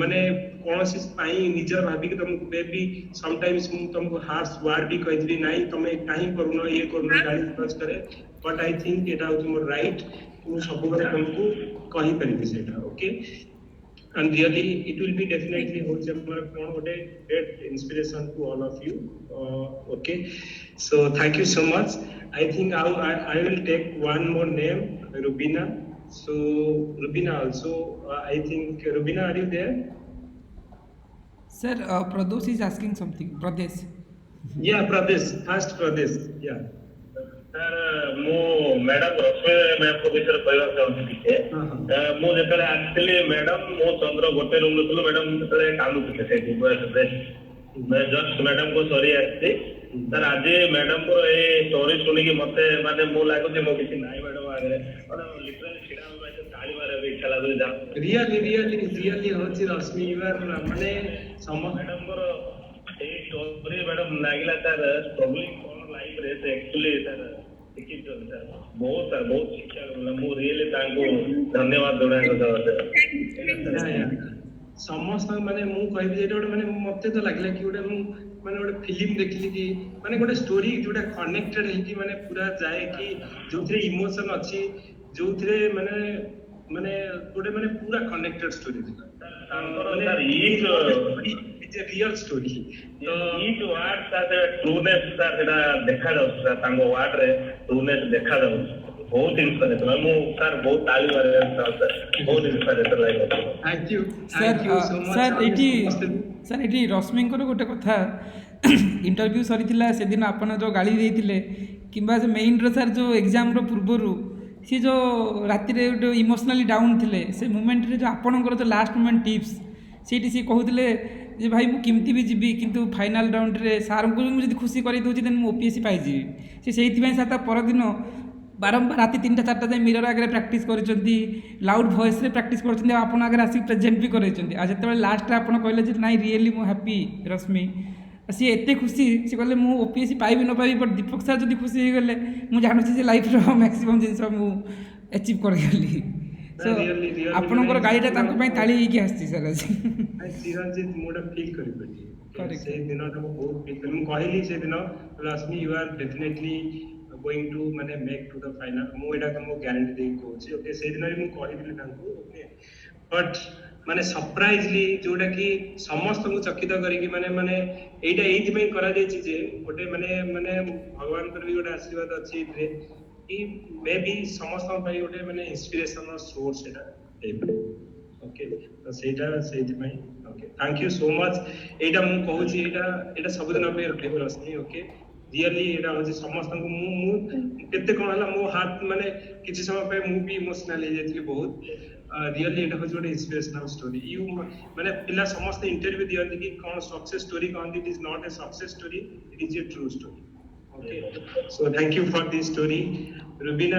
ମାନେ କୌଣସି ପାଇଁ ନିଜର ଭାବିକି ତମକୁ ମେ ବି ସମଟାଇମ୍ସ ମୁଁ ତମକୁ ହାର୍ସ ୱାର୍ଡ ବି କହିଥିଲି, ନାଇଁ ତମେ କାହିଁ କରୁନ, ଇଏ କରୁନ, ଗାଳି ଗୁଲଜ କରେ। ବଟ୍ I think ଏଇଟା ହଉଛି ମୋର ରାଇଟ୍, ମୁଁ ସବୁବେଳେ ତମକୁ କହିପାରିବି ସେଇଟା। Okay, and really it will be definitely ହଉଛି ଆମର କଣ ଗୋଟେ great inspiration to all of you. Okay, so thank you so much. I think I will take one more name, Rubina. So Rubina also, I think, Rubina, are you there? Sir, Pradosh is asking something. Pradesh. Yeah, Pradesh first, Pradesh, yeah. Sir, ମୁଁ madam ରଶ୍ମି ମ୍ୟାମଙ୍କ ବିଷୟରେ କହିବାକୁ ଚାହୁଁଛି ଟିକେ। ହଁ। ମୁଁ ଯେତେବେଳେ ଆସିଥିଲି, madam, ମୁଁ, ଚନ୍ଦ୍ର ଗୋଟେ ରୁମରେ ଥିଲୁ। ମ୍ୟାଡାମ ସେତେବେଳେ କାନ୍ଦୁଥିଲେ ସେଇଠି। ଜଷ୍ଟ ମ୍ୟାଡାମଙ୍କୁ ସରି ଆସିଛି। ସାର୍, ଆଜି ମ୍ୟାଡାମଙ୍କର ଏଇ ଷ୍ଟୋରି ଶୁଣିକି ମତେ ମାନେ ମୁଁ ଲାଗୁଛି ମୁଁ କିଛି ନାହିଁ ମ୍ୟାଡାମ ଆଗରେ। ମାନେ ଲିଟରାଲି ଛିଡା ହେବା ପାଇଁ ତାଳି ମାରିବାକୁ ଇଚ୍ଛା ଲାଗୁଛି ଯାହା। ରିଅଲି ରିଅଲି ରିଅଲି ହଉଛି ରଶ୍ମି, you are ମାନେ ସମ ମ୍ୟାଡାମଙ୍କର ଏଇ ଷ୍ଟୋରି ମ୍ୟାଡାମ ଲାଗିଲା ସାର୍, ଷ୍ଟ୍ରଗଲିଂ କଣ ଲାଇଫରେ ସେ ଆକ୍ଚୁଆଲି ସାର୍ ଶିଖିଛନ୍ତି ସାର୍। ବହୁତ ସାର୍, ବହୁତ ଶିକ୍ଷା ମିଳିଲା। ମୁଁ ରିଏଲି ତାଙ୍କୁ ଧନ୍ୟବାଦ ଜଣାଇବାକୁ ଚାହୁଁଛି। Yeah. ସମସ୍ତଙ୍କ ମାନେ ମୁଁ କହିବି ଯେ ଏଇଟା ଗୋଟେ ମାନେ ମତେ ତ ଲାଗିଲା କି ଗୋଟେ ମୁଁ ମାନେ ଗୋଟେ ଫିଲ୍ମ ଦେଖିଲି କି ମାନେ ଗୋଟେ ଷ୍ଟୋରି ଯୋଉଟା କନେକ୍ଟେଡ ହେଇକି ମାନେ ପୁରା ଯାଏ କି ଯୋଉଥିରେ ଇମୋସନ ଅଛି, ଯୋଉଥିରେ ମାନେ ମାନେ ଗୋଟେ ମାନେ ପୁରା କନେକ୍ଟେଡ ଷ୍ଟୋରି ଥିଲା। ତାଙ୍କର sir each real story ତ। ଇଚ୍ ୱାର୍ଡ ସାର୍, ଟ୍ରୁନେସ୍ ସାର୍, ସେଟା ଦେଖାଯାଉଛି ସାର୍। ତାଙ୍କ ୱାର୍ଡରେ ଟ୍ରୁନେସ୍ ଦେଖାଯାଉଛି। ବହୁତ ଇନ୍ସପିରେସନ। ମୁଁ ସାର୍ ବହୁତ ତାଳି ମାରିବାକୁ ଚାହୁଁଛି ସାର୍। ବହୁତ ଇନ୍ସପିରେସନ ଲାଗିଲା। Thank you. Sir. Thank you so much. Sir, ଏଇଠି ସାର୍, ଏଇଠି ରଶ୍ମିଙ୍କର ଗୋଟେ କଥା, ଇଣ୍ଟରଭ୍ୟୁ ସରିଥିଲା ସେଦିନ ଆପଣ ଯେଉଁ ଗାଳି ଦେଇଥିଲେ କିମ୍ବା ସେ ମେଇନ୍ର ସାର୍ ଯେଉଁ ଏକ୍ଜାମ୍ର ପୂର୍ବରୁ ସିଏ ଯେଉଁ ରାତିରେ ଗୋଟେ ଇମୋସନାଲି ଡାଉନ୍ ଥିଲେ, ସେ ମୁମେଣ୍ଟରେ ଯେଉଁ ଆପଣଙ୍କର ଯେଉଁ ଲାଷ୍ଟ ମୁମେଣ୍ଟ ଟିପ୍ସ, ସେଇଠି ସିଏ କହୁଥିଲେ ଯେ ଭାଇ, ମୁଁ କେମିତି ବି ଯିବି, କିନ୍ତୁ ଫାଇନାଲ୍ ରାଉଣ୍ଡରେ ସାର୍ଙ୍କୁ ବି ମୁଁ ଯଦି ଖୁସି କରିଦେଉଛି, ଦେନ୍ ମୁଁ ଓପିଏସ୍ସି ପାଇଯିବି। ସେ ସେଇଥିପାଇଁ ସାର୍ ତା ପରଦିନ ବାରମ୍ବାର ରାତି 3ଟା 4ଟା ଯାଏଁ ମିରର ଆଗରେ ପ୍ରାକ୍ଟିସ୍ କରିଛନ୍ତି, ଲାଉଡ୍ ଭଏସ୍ରେ ପ୍ରାକ୍ଟିସ୍ କରିଛନ୍ତି ଆଉ ଆପଣ ଆଗରେ ଆସିକି ପ୍ରେଜେଣ୍ଟ ବି କରାଇଛନ୍ତି। ଆଉ ଯେତେବେଳେ ଲାଷ୍ଟରେ ଆପଣ କହିଲେ ଯେ ନାଇଁ, ରିଏଲି ମୁଁ ହ୍ୟାପି ରଶ୍ମି, ସିଏ ଏତେ ଖୁସି, ସିଏ କହିଲେ ମୁଁ ଓପିଏସ୍ସି ପାଇବି ନ ପାଇବି, ବଟ୍ ଦୀପକ ସାର୍ ଯଦି ଖୁସି ହେଇଗଲେ, ମୁଁ ଜାଣୁଛି ଯେ ଲାଇଫ୍ର ମ୍ୟାକ୍ସିମମ୍ ଜିନିଷ ମୁଁ ଆଚିଭ୍ କରିଗଲି। ସୋ Really, really ଆପଣଙ୍କର ମାନେ ଗାଳିଟା ତାଙ୍କ ପାଇଁ ତାଳି ହେଇକି ଆସିଛି ସାର୍ ଆଜି। ଚିରଞ୍ଜିତ, ମୁଁ ଗୋଟେ ଫିଲ୍ କରିପାରିଲି। Correct. ସେଇ ଦିନଟା ମୁଁ ବହୁତ ଫିଲ୍ କଲି। ମୁଁ କହିଲି ସେଦିନ, ରଶ୍ମି, you are definitely going to ମାନେ ମେକ୍ ଟୁ the final, ମୁଁ ଏଇଟା ତମକୁ ଗ୍ୟାରେଣ୍ଟି ଦେଇକି କହୁଛି। ଓକେ, ସେଇଦିନ ବି ମୁଁ କହିଥିଲି ତାଙ୍କୁ। Okay, but ମାନେ ସରପ୍ରାଇଜଲି, ଯୋଉଟା କି ସମସ୍ତଙ୍କୁ ଚକିତ କରିକି, ମାନେ ଏଇଟା ଏଇଥିପାଇଁ କରାଯାଇଛି ଯେ ଗୋଟେ ମାନେ ଭଗବାନଙ୍କର ବି ଗୋଟେ ଆଶୀର୍ବାଦ ଅଛି ଏଥିରେ କି ମେ ବି ସମସ୍ତଙ୍କ ପାଇଁ ଗୋଟେ ମାନେ ଇନ୍ସପିରେସନ ସୋର୍ସ ଏଇଟା ହେଇପାରେ। ଓକେ, ତ ସେଇଟା ସେଇଥିପାଇଁ, okay, thank you so much. ଏଇଟା ମୁଁ କହୁଛି, ଏଇଟା ସବୁଦିନ ପାଇଁ ରହିବ ରଶ୍ମି। ଓକେ, ରିଅଲି ଏଇଟା ହଉଛି ସମସ୍ତଙ୍କୁ, ମୁଁ କେତେ କଣ ହେଲା, ମୋ ହାତ ମାନେ କିଛି ସମୟ ପାଇଁ ମୁଁ ବି ଇମୋସନାଲ ହେଇଯାଇଥିଲି ବହୁତ। ରିଅଲି ଏଇଟା ହଉଛି ଗୋଟେ ଇନ୍ସପିରେସନାଲ ଷ୍ଟୋରି। You ମାନେ ପିଲା ସମସ୍ତେ ଇଣ୍ଟରଭ୍ୟୁ ଦିଅନ୍ତି କି କଣ ସକ୍ସେସ ଷ୍ଟୋରି କହନ୍ତି। It is not a success story, it is a true story. Okay, so thank you for this story, Rubina.